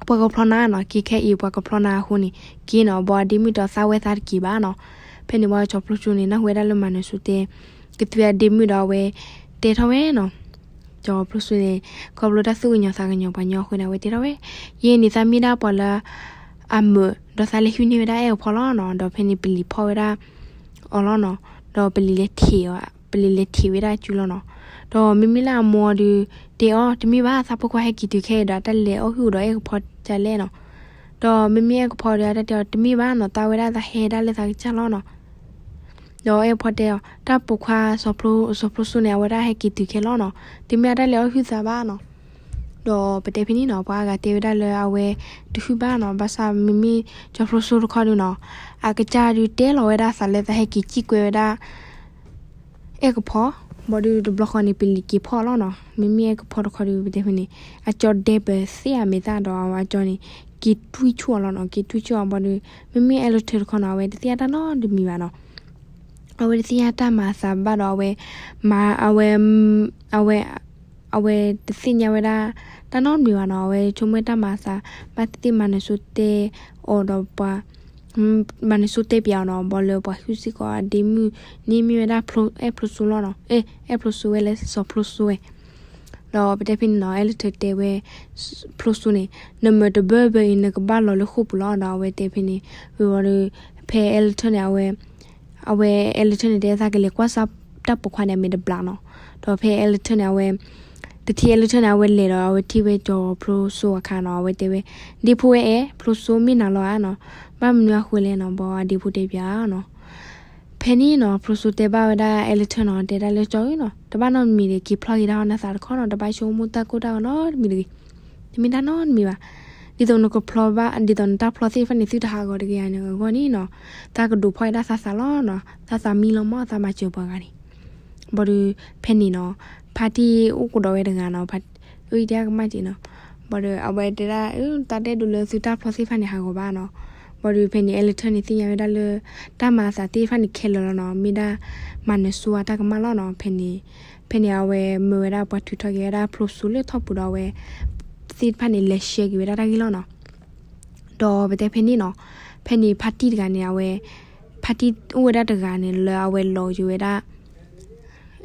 ပှၤကဖျီနၤနီၤ, က့ၤခဲအံၤ ပှၤကဖျီနၤအဃိန့ၣ် က့ၤနီၤ, ဘၣ်အဒ့မုၣ်ဒီးသးဝဲသးတက့ၤဘၣ်နီၤ. ဖဲန့ၣ်ဝံၤ စီၤဖျိစိန့ၣ် နၢ်ဟူဝဲဒၣ်လၢမၤနၢၤစိတဲ ကသွံအဒ့မုၣ်ဒီး အဝဲတဲထီၣ်ဝဲနီၤ. စီၤဖျိစိန့ၣ် ခီဖျိတၢ်သူၣ်ကညီၤသးကညီၤပှၤညီအဃိန့ၣ် အဝဲတဲထီၣ်ဝဲ, ယဲန့ၣ်သးမ့ၢ်ဒၣ်ပှၤလၢ အမုာ် ဒီးသးလဲၤဟုၣ်န့ၢ်ဝဲဒၣ်အဲၣ်ကဖီလီၤနီၤ. ဒီးဖဲန့ၣ်ပလံၤဖီၣ်ဝဲဒၣ်အီၤလီၤနီၤ. ဒီးပလံၤလဲၤထံးအီၤ, ပလံၤလဲၤထံးဝဲဒၣ်စုလီၤနီၤ. ဒီးမ့မ့ၢ်လၢအမိၢ်ဒီး တဲအီၤ တမ့ၢ်ဘၣ် သးဖိခွါဟဲက့ၤတုၤခဲအံၤဒီး တၢ်လဲၤအီၣ်ဟုၣ်ဒီးအဲၣ်ကဖီဒ်လဲၣ်နီၤ. ဒီးမ့မ့ၢ်အဲၣ်ကဖီဒီး အတၢ်တဲအီၤ တမ့ၢ်ဘၣ်နီၤ, သးဝဲဒၣ်သးဟဲဒၣ်လၢသးကစၢ်လီၤနီၤ. ဒီးအဲၣ်ကဖီတဲအီၤ တၢ်ပိာ်ခွါ စီၤဖျိစိန့ၣ် အဝဲဒၣ်ဟဲက့ၤတုၤခဲလီၤနီၤ, တမ့ၢ်အတၢ်လဲၤအီၣ်ဟုၣ်သးဘၣ်နီၤ. ဒီးပတဲဖဲန့ၣ်နီၤ, ပှၤအါဂၤတဲဝဲဒၣ်လၢအဝဲတဟုၣ်ဘၣ်နီၤ, ဘၣ်ဆၣ်မ့မ့ၢ်စီၤဖျိစိတခီဒုးနီၤ, အကစၢ်ဒုးတဲလီၤဝဲဒၣ်သးလၢသးဟဲက့ၤစံၣ်ကွဲဝဲဒၣ် အဲၣ်ကဖီ ဘၣ်ဒီးတဘျီဃီန့ၣ် ပလံၤက့ၤဖီၣ်အီၤလီၤနီၤ. မ့မ့ၢ်အဲကဖီတခီဒီး ပတဲဖဲန့ၣ် အကၠီဒဲပသ့ၣ်အမဲာ်သၣ်ဒီးအကၠီန့ၣ် က့ၤတွံၢ်ဆူၣ်အီၤလီၤနီၤ. က့ၤတွံၢ်ဆူၣ်အီၤဘၣ်ဒီး မ့မ့ၢ်အဲလၢထၢတခီနီၤ အဝဲတသ့ၣ်ညါတၢ်နီတမံၤဘၣ်နီၤ. အဝဲတသ့ၣ်ညါတၢ်မၤအသးဘၣ်ဒီး အဝဲ မၤ အဝဲ အဝဲ အဝဲတသ့ၣ်ညါဝဲဒၣ် တၢ်နီတမံၤဘၣ်နီၤ. အဝဲဆိကမိၣ်တၢ်မၤအသး ဘၣ်သ့ၣ်သ့ၣ်မၤနၢၤစိတဲအီၤဒီးပှၤ မၤနၢၤစိတဲပၠးအီၤနီၤ. ဘၣ်လၢပှၤဟုၣ်စ့ၢ်ကီးအဒ့မုၣ်န့ၣ် မ့ၢ်ဝဲဒၣ်အဲၣ်ဖျိစိလီၤနီၤ. အဲၣ်ဖျိစိဝဲလၢစီၤဖျိစိဝဲ ဒီးပတဲဖဲန့ၣ်နီၤ အဲလၢထၢတဲဝဲ ဖျိစိန့ၣ် နမၤတဘၢဘၢအံၤ နကဘၣ်လီၤလၢဃိာ်ပူၤလီၤဒီး အဝဲတဲဖဲန့ၣ် ဝံၤဝံၤဒီး ဖဲအဲလၢထၢန့ၣ် အဝဲ အဝဲအဲလၢထၢန့ၣ် တဲသးကလဲၤကွၢ်စၢ်တၢ်ပိာ်ခွါန့ၣ် အမ့ၢ်တဘျီနီၤ. ဒီးဖဲအဲလၢထၢန့ၣ် အဝဲ တထံၣ်အဲလၢထၢန့ၣ် အဝဲလဲၤဒီး အဝဲထံၣ်ဝဲစီၤဖျိစိအခါနီၤ အဝဲတဲဝဲ ဒ့ဖိဝဲအဲၣ် ဖျိစိမ့ၢ်နၤလီၤဧါနီၤ. ဘၣ်မနုၤအဃိလဲၣ်နီၤ ဘၣ်အဒ့ဖိတဲပၠးနီၤ. ဖဲန့ၣ်နီၤ ဖျိစိတဲဘၣ်ဝဲဒၣ်အဲလၢထၢနီၤ တဲဒၣ်လၢကၠီဧၢနီၤ တဘၣ်နီတမံၤဒီး က့ၤဖျီက့ၤဒၣ်အီၤနသးတခီနီၤ တဘၣ်ဆိကမိၣ်တၢ်ကိၢ်တၢ်ဂီၤနီတမံၤတဂ့ၤ. တမ့ၢ်တၢ်နီတမံၤဘၣ်. ဒ်သိးနကဖျီဘၣ် ဒ်သိးနတၢ်ဖျီသ့ၣ်တဖၣ်န့ၣ် သုတဟးဂီၤတဂ့ၤဧါန့ၣ်အဂီၢ်န့ၣ်နီၤ တၢ်ကဒိးဖီၣ်ဝဲဒၣ်သးသးလီၤနီၤ သးသးမံလီၤမၢ် သးမၤစၢၤပှၤဂၤန့ၣ် ဘၣ်ဒီး ဖဲန့ၣ်နီၤ ဖါတံၢ်အိၣ်ကဒီးဝဲတဂၤနီၤ အံၤတဲကမၣ်က့ၤနီၤ ဘၣ်ဒီးအဝဲတဲဒၣ် တၢ်ဒဲၣ်ဒိးလၢသုတၢ်ဖျီသ့ၣ်တဖၣ်န့ၣ် ဟးဂီၤဘၣ်နီၤ. ဘၣ်ဒီးဖဲန့ၣ် အဲလၢထၢန့ၣ် သ့ၣ်ညါဝဲဒၣ်လၢ တၢ်မၤအသးသ့ၣ်တဖၣ်န့ၣ်ခဲလၢာ်လီၤနီၤ မ့ၢ်ဒၣ် မၤနၢၤစိအတၢ်ကမၣ်လီၤနီၤ ဖဲန့ၣ် ဖဲန့ၣ် အဝဲမၢဝဲဒၣ်ပှၤထုးထီၣ်က့ၤဝဲဒၣ်ဖျိစိလၢထီၣ်ပူၤဒီးအဝဲ သ့ၣ်တဖၣ်န့ၣ် လဲၤရှဲက့ၤဝဲဒၣ်တၢ်ဂ့ၢ်လီၤနီၤ. ဒီးပတဲဖဲန့ၣ်နီၤ ဖဲန့ၣ်ဖါတံၢ်တဂၤန့ၣ် အဝဲ ဖါတံၢ်အိၣ်ဝဲဒၣ်တဂၤန့ၣ် လၢအဝဲလီၤက့ၤဝဲဒၣ်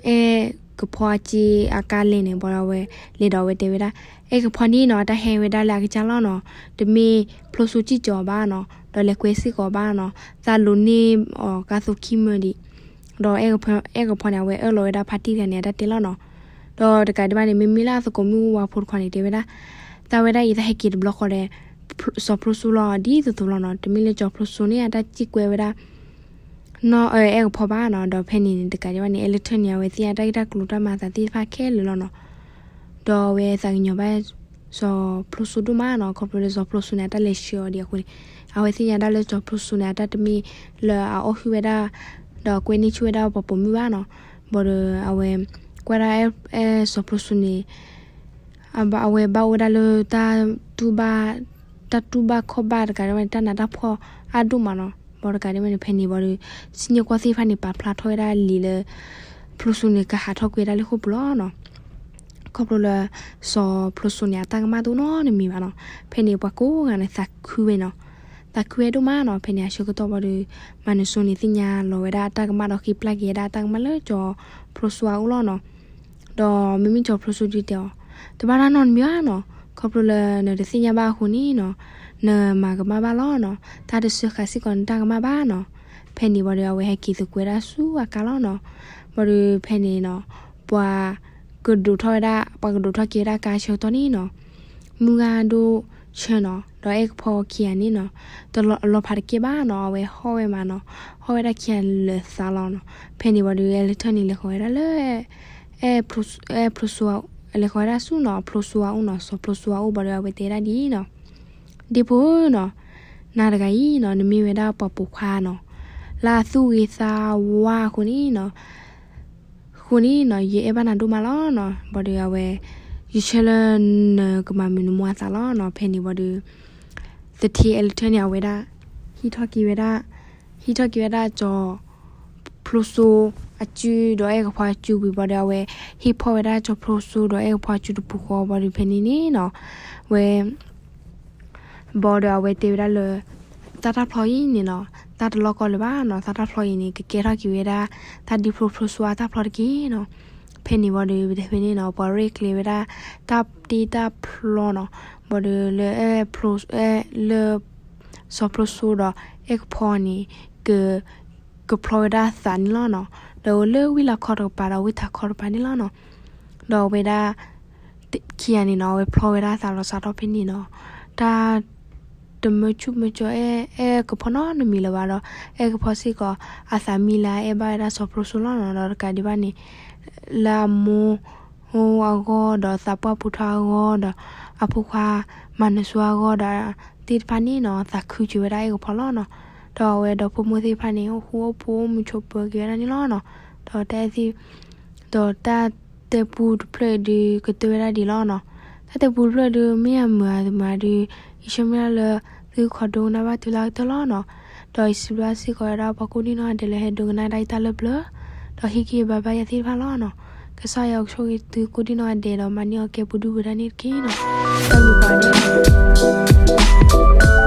အဲၣ်ကဖီအစ့အကါလဲၣ်န့ၣ် ဘၣ်ဒီးအဝဲလဲၤဒီးအဝဲတဲဝဲဒၣ် အဲၣ်ကဖီန့ၣ်နီၤ တၢ်ဟဲဝဲဒၣ်လၢအကစၢ်လီၤနီၤ တမ့ၢ်ဖျိစိစံၣ်ကၠီၤဘၣ်နီၤ ဒီးလဲၤကွဲစ့ၢ်ကီးဘၣ်နီၤ သးလိၤန့ၢ်အီၤကါသိခံမၢဒံး ဒီးအဲၣ်ကဖီန့ၣ် အဝဲအၢၣ်လီၤဝဲဒၣ်ဖါတံၢ်တဂၤန့ၣ် အတၢ်တဲလီၤနီၤ. ဒီးတကးဒံးဘၣ်န့ၣ် မ့မ့ၢ်လၢအသကိးမုၣ်ဝါဖိတခီန့ၣ် တဲဝဲဒၣ် သးဝဲဒၣ်အံၤ သးဟဲက့ၤတဘျီဃီဒီး စီၤဖျိစိလီၤဒ်သိးသိးလီၤနီၤ တမ့ၢ်လၢစီၤဖျိစိန့ၣ် အတၢ်စံၣ်ကွဲဝဲဒၣ် နီၢ်အဲၣ်ကဖီဘၣ်နီၤ. ဒီးဖဲန့ၣ်န့ၣ် တကးဒံးဘၣ်န့ၣ် အဲလၢထၢန့ၣ် အဝဲသ့ၣ်ညါတၢ်ဂ့ၢ်တၢ်ကျိၤတၢ်မၤအသးသ့ၣ်တဖၣ်ခဲလၢာ်လီၤနီၤ. ဒီးအဝဲသးကညီၤဘၣ် စီၤဖျိစိဒိၣ်မးနီၤ ခီဖျိလၢစီၤဖျိစိန့ၣ် အတၢ်လဲၤဆှၢအီၤဒံးအဃိန့ၣ် အဝဲသ့ၣ်ညါဒၣ်လၢစီၤဖျိစိန့ၣ် အတၢ်တမ့ၢ်လၢအအီၣ်ဟုၣ်ဝဲဒၣ် ဒီးကွဲန့ၢ်ဆူၣ်ဝဲဒၣ်ပှၤပိာ်မုၣ်ဘၣ်နီၤ. ဘၣ်ဒီးအဝဲ ကွၢ်ဒၣ်အဲၣ်စီၤဖျိစိန့ၣ် အဝဲဘၣ်အိၣ်ဝဲဒၣ်လၢ တၢ်တူၢ်ဘၣ်ခီၣ်ဘၣ်တကးဒံးဘၣ်န့ၣ် တၢ်နးတၢ်ဖှီၣ်အါဒိၣ်မးနီၤ. ဘၣ်ဒီးတကးဒံးဘၣ်န့ၣ် ဖဲန့ၣ်ဘၣ်ဒီး စံၣ်ညီၣ်ကွီၢ်သ့ၣ်တဖၣ်န့ၣ် ပာ်ဖျါထီၣ်ဝဲဒၣ်လံာ်လၢ ဖျိစိန့ၣ် ကဟးထီၣ်ကွံာ်ဝဲဒၣ်လၢဃိာ်ပူၤလီၤနီၤ. ခီဖျိလၢ စီၤဖျိစိန့ၣ် အတၢ်ကမၣ်တအိၣ်နီတမံၤဘၣ်နီၤ. ဖဲန့ၣ်ပှၤကိးဂၤန့ၣ် သးခုဝဲနီၤ. သးခုဝဲဒိၣ်မးနီၤ. ဖဲန့ၣ်အဆၢကတီၢ်ဘၣ်ဒီး မၤနၢၤစိန့ၣ် သ့ၣ်ညါလီၤဝဲဒၣ်အတၢ်ကမၣ်ဒီး ဃ့ပျၢ်က့ၤဝဲဒၣ်တၢ်ကမၣ်လၢစီၤဖျိစိအအိၣ်လီၤနီၤ. ဒီးမ့မ့ၢ်စီၤဖျိစိဒုးတဲအီၤ, တဘၣ်တၢ်နီတမံၤဘၣ်နီၤ, ခီဖျိလၢနတသ့ၣ်ညါဘၣ်အဃိန့ၣ်နီၤ, နမၤကမၣ်ဘၣ်လီၤနီၤ, တၢ်တစၢဃာ်စ့ၢ်ကီးနတၢ်ကမၣ်ဘၣ်နီၤ. ဖဲန့ၣ်ဘၣ်ဒီး အဝဲဟဲက့ၤသကွဲးဒၣ်ဆူအကါလီၤနီၤ. ဘၣ်ဒီးဖဲန့ၣ်နီၤ, ပှၤကဒိးထီၣ်ဝဲဒၣ်, ပှၤကဒိးထီၣ်က့ၤဝဲဒၣ်ကါဆၢကတီၢ်န့ၣ်နီၤ, မုၢ်ဂၤဒိၣ်ဆၢနီၤ, ဒီးအဲၣ်ကဖီခံဂၤန့ၣ်နီၤ, တလီၤဖးတကဲဘၣ်နီၤ, အဝဲဟီၣ်ဝဲမးနီၤ, ဟီၣ်ဝဲဒၣ်ခံဂၤလၢာ်သးလီၤနီၤ. ဖဲန့ၣ်ဘၣ်ဒီး အဲလၢထၢၣ်န့ၣ် လဲၤဃီၤဝဲဒၣ်လၢ အဲၣ်ဖျိစိ, လဲၤဃီၤဝဲဒၣ်ဆူနီၤ, ဖျိစိအအိၣ်နီၤ, စီၤဖျိစိအအိၣ်ဘၣ်ဒီး အဝဲတဲဒၣ်ဒ်အံၤနီၤ, ဒ့ဖိဧၢနီၤ, နၤတဂၤအံၤနီၤ, နမ့ၢ်ဝဲဒၣ်ပှၤပိာ်ခွါနီၤ, လၢအသူၣ်ဂ့ၤသးဝါအဃိန့ၣ်နီၤ, အဃိန့ၣ်နီၤ, ယအဲၣ်ဘၣ်နၤဒိၣ်မးလီၤနီၤ. ဘၣ်ဒီးအဝဲ, ယဆၢလၢနကမၤမုာ်နမိၢ်အသးလီၤနီၤ. ဖဲန့ၣ်ဘၣ်ဒီး သထ့အဲလၢထၢၣ်န့ၣ် အဝဲဒၣ် ဟံးထီၣ်က့ၤဝဲဒၣ်, ဟံးထီၣ်က့ၤဝဲဒၣ်စီၤဖျိစိအစု ဒီးအဲၣ်ကဖီအစုဝံၤဘၣ်ဒီး အဝဲဟ့ၣ်ဖီၣ်ဝဲဒၣ်စီၤဖျိစိဒီးအဲၣ်ကဖီအစုတပူၤဃီဘၣ်ဒီး ဖဲန့ၣ်န့ၣ်နီၤ, ဝဲ ဘၣ်ဒီးအဝဲတဲဝဲဒၣ်လၢ တၢ်တၢ်ဖျီအံၤန့ၣ်နီၤ, တၢ်တလီၢ်ကီလၢၤဘၣ်နီၤ, တၢ်တၢ်ဖျီအံၤန့ၣ် ကကဲထီၣ်က့ၤဝဲဒၣ် တၢ်ဒ်ဖျိဖျိစိအတၢ်ဖျီတက့ၢ်နီၤ. ဖဲန့ၣ်ဘၣ်ဒီး ပတဲဖဲန့ၣ်နီၤ, ပှၤရဲၣ်ကျဲၤဝဲဒၣ် တၢ်တ့တၢ်ဖျီနီၤ, ဘၣ်ဒီးလၢ လၢ စီၤဖျိစိဒီး အဲၣ်ကဖီန့ၣ် က ကဖျီဝဲဒၣ်သးန့ၣ်လီၤနီၤ. ဒီးလၢဝံၤလီၤခီတကပၤဒီးဝံထးခီတကပၤန့ၣ်လီၤနီၤ. ဒီးအဝဲဒၣ် ခံဂၤန့ၣ်နီၤ, အဝဲဖျီဝဲဒၣ်သးလီၤစးထီၣ်ဖဲန့ၣ်နီၤ, တၢ် တမၢဆူၣ်မၢကၠီ အဲၣ် အဲၣ်ကဖီနီတမံၤလၢၤဘၣ်ဒီး အဲၣ်ကဖီစ့ၢ်ကီး အသးမံလၢအအဲၣ်ဘၣ်ဝဲဒၣ်စီၤဖျိစိလီၤနီၤ. ဒီးတကးဒံးဘၣ်န့ၣ် လၢအမိၢ်အဂီၢ်ဒီးသးပှၢ်ဖိထါအဂီၢ်ဒီး အဖိခွါမၤနၢၤစိအဂီၢ်ဒီး သ့ၣ်တဖၣ်န့ၣ်နီၤ, သးခုက့ၤဝဲဒၣ်အဲၣ်ကဖီလီၤနီၤ. ဒီးအဝဲဒီဖိမိၢ်သ့ၣ်တဖၣ်န့ၣ် အိၣ်ဃူအိၣ်ဖိးအိၣ်မုာ်ဆိးပၢၤက့ၤဝဲဒၣ်န့ၣ်လီၤနီၤ. ဒီးတၢ်အဲၣ်သ့ၣ် ဒီးတၢ်တဲပူတဖျၢၣ်အံၤဒုး ကတၢၢ်ဝဲဒၣ်ဒ်လီၤနီၤ. တၢ်တဲပူတဖျၢၣ်ဒုး မ့ၢ်အမုာ်အမုာ်ဒုး ယဆၢမုၢ်လၢ်လၢ သုကခီဒိကနၣ်ဘၣ်တုၤလၢအကတၢၢ်လီၤနီၤ. ဒီးယစံးဘျုးစ့ၢ်ကီးဝဲဒၣ်ပှၤကိးဒံနီၢ်ဂၤဒဲးလၢဟဲဒိကနၣ်ဒၣ်ယတၢ်လၢပျၢၤ, ဒီးဟ့ၣ်ဂံၢ်ဟ့ၣ်ဘါဘၣ်ယၤသ့ၣ်တဖၣ်လီၤနီၤ. ကစၢ်ယွၤကဆိၣ်ဂ့ၤသုကိးဒံနီၢ်ဂၤဒဲးဒီးမၤန့ၢ်အီၤကဲပူၤဒုၣ်ပူၤဒါန့ၣ်တက့ၢ်နီၤ. တၢ်ဘျုးပှၤဒဲး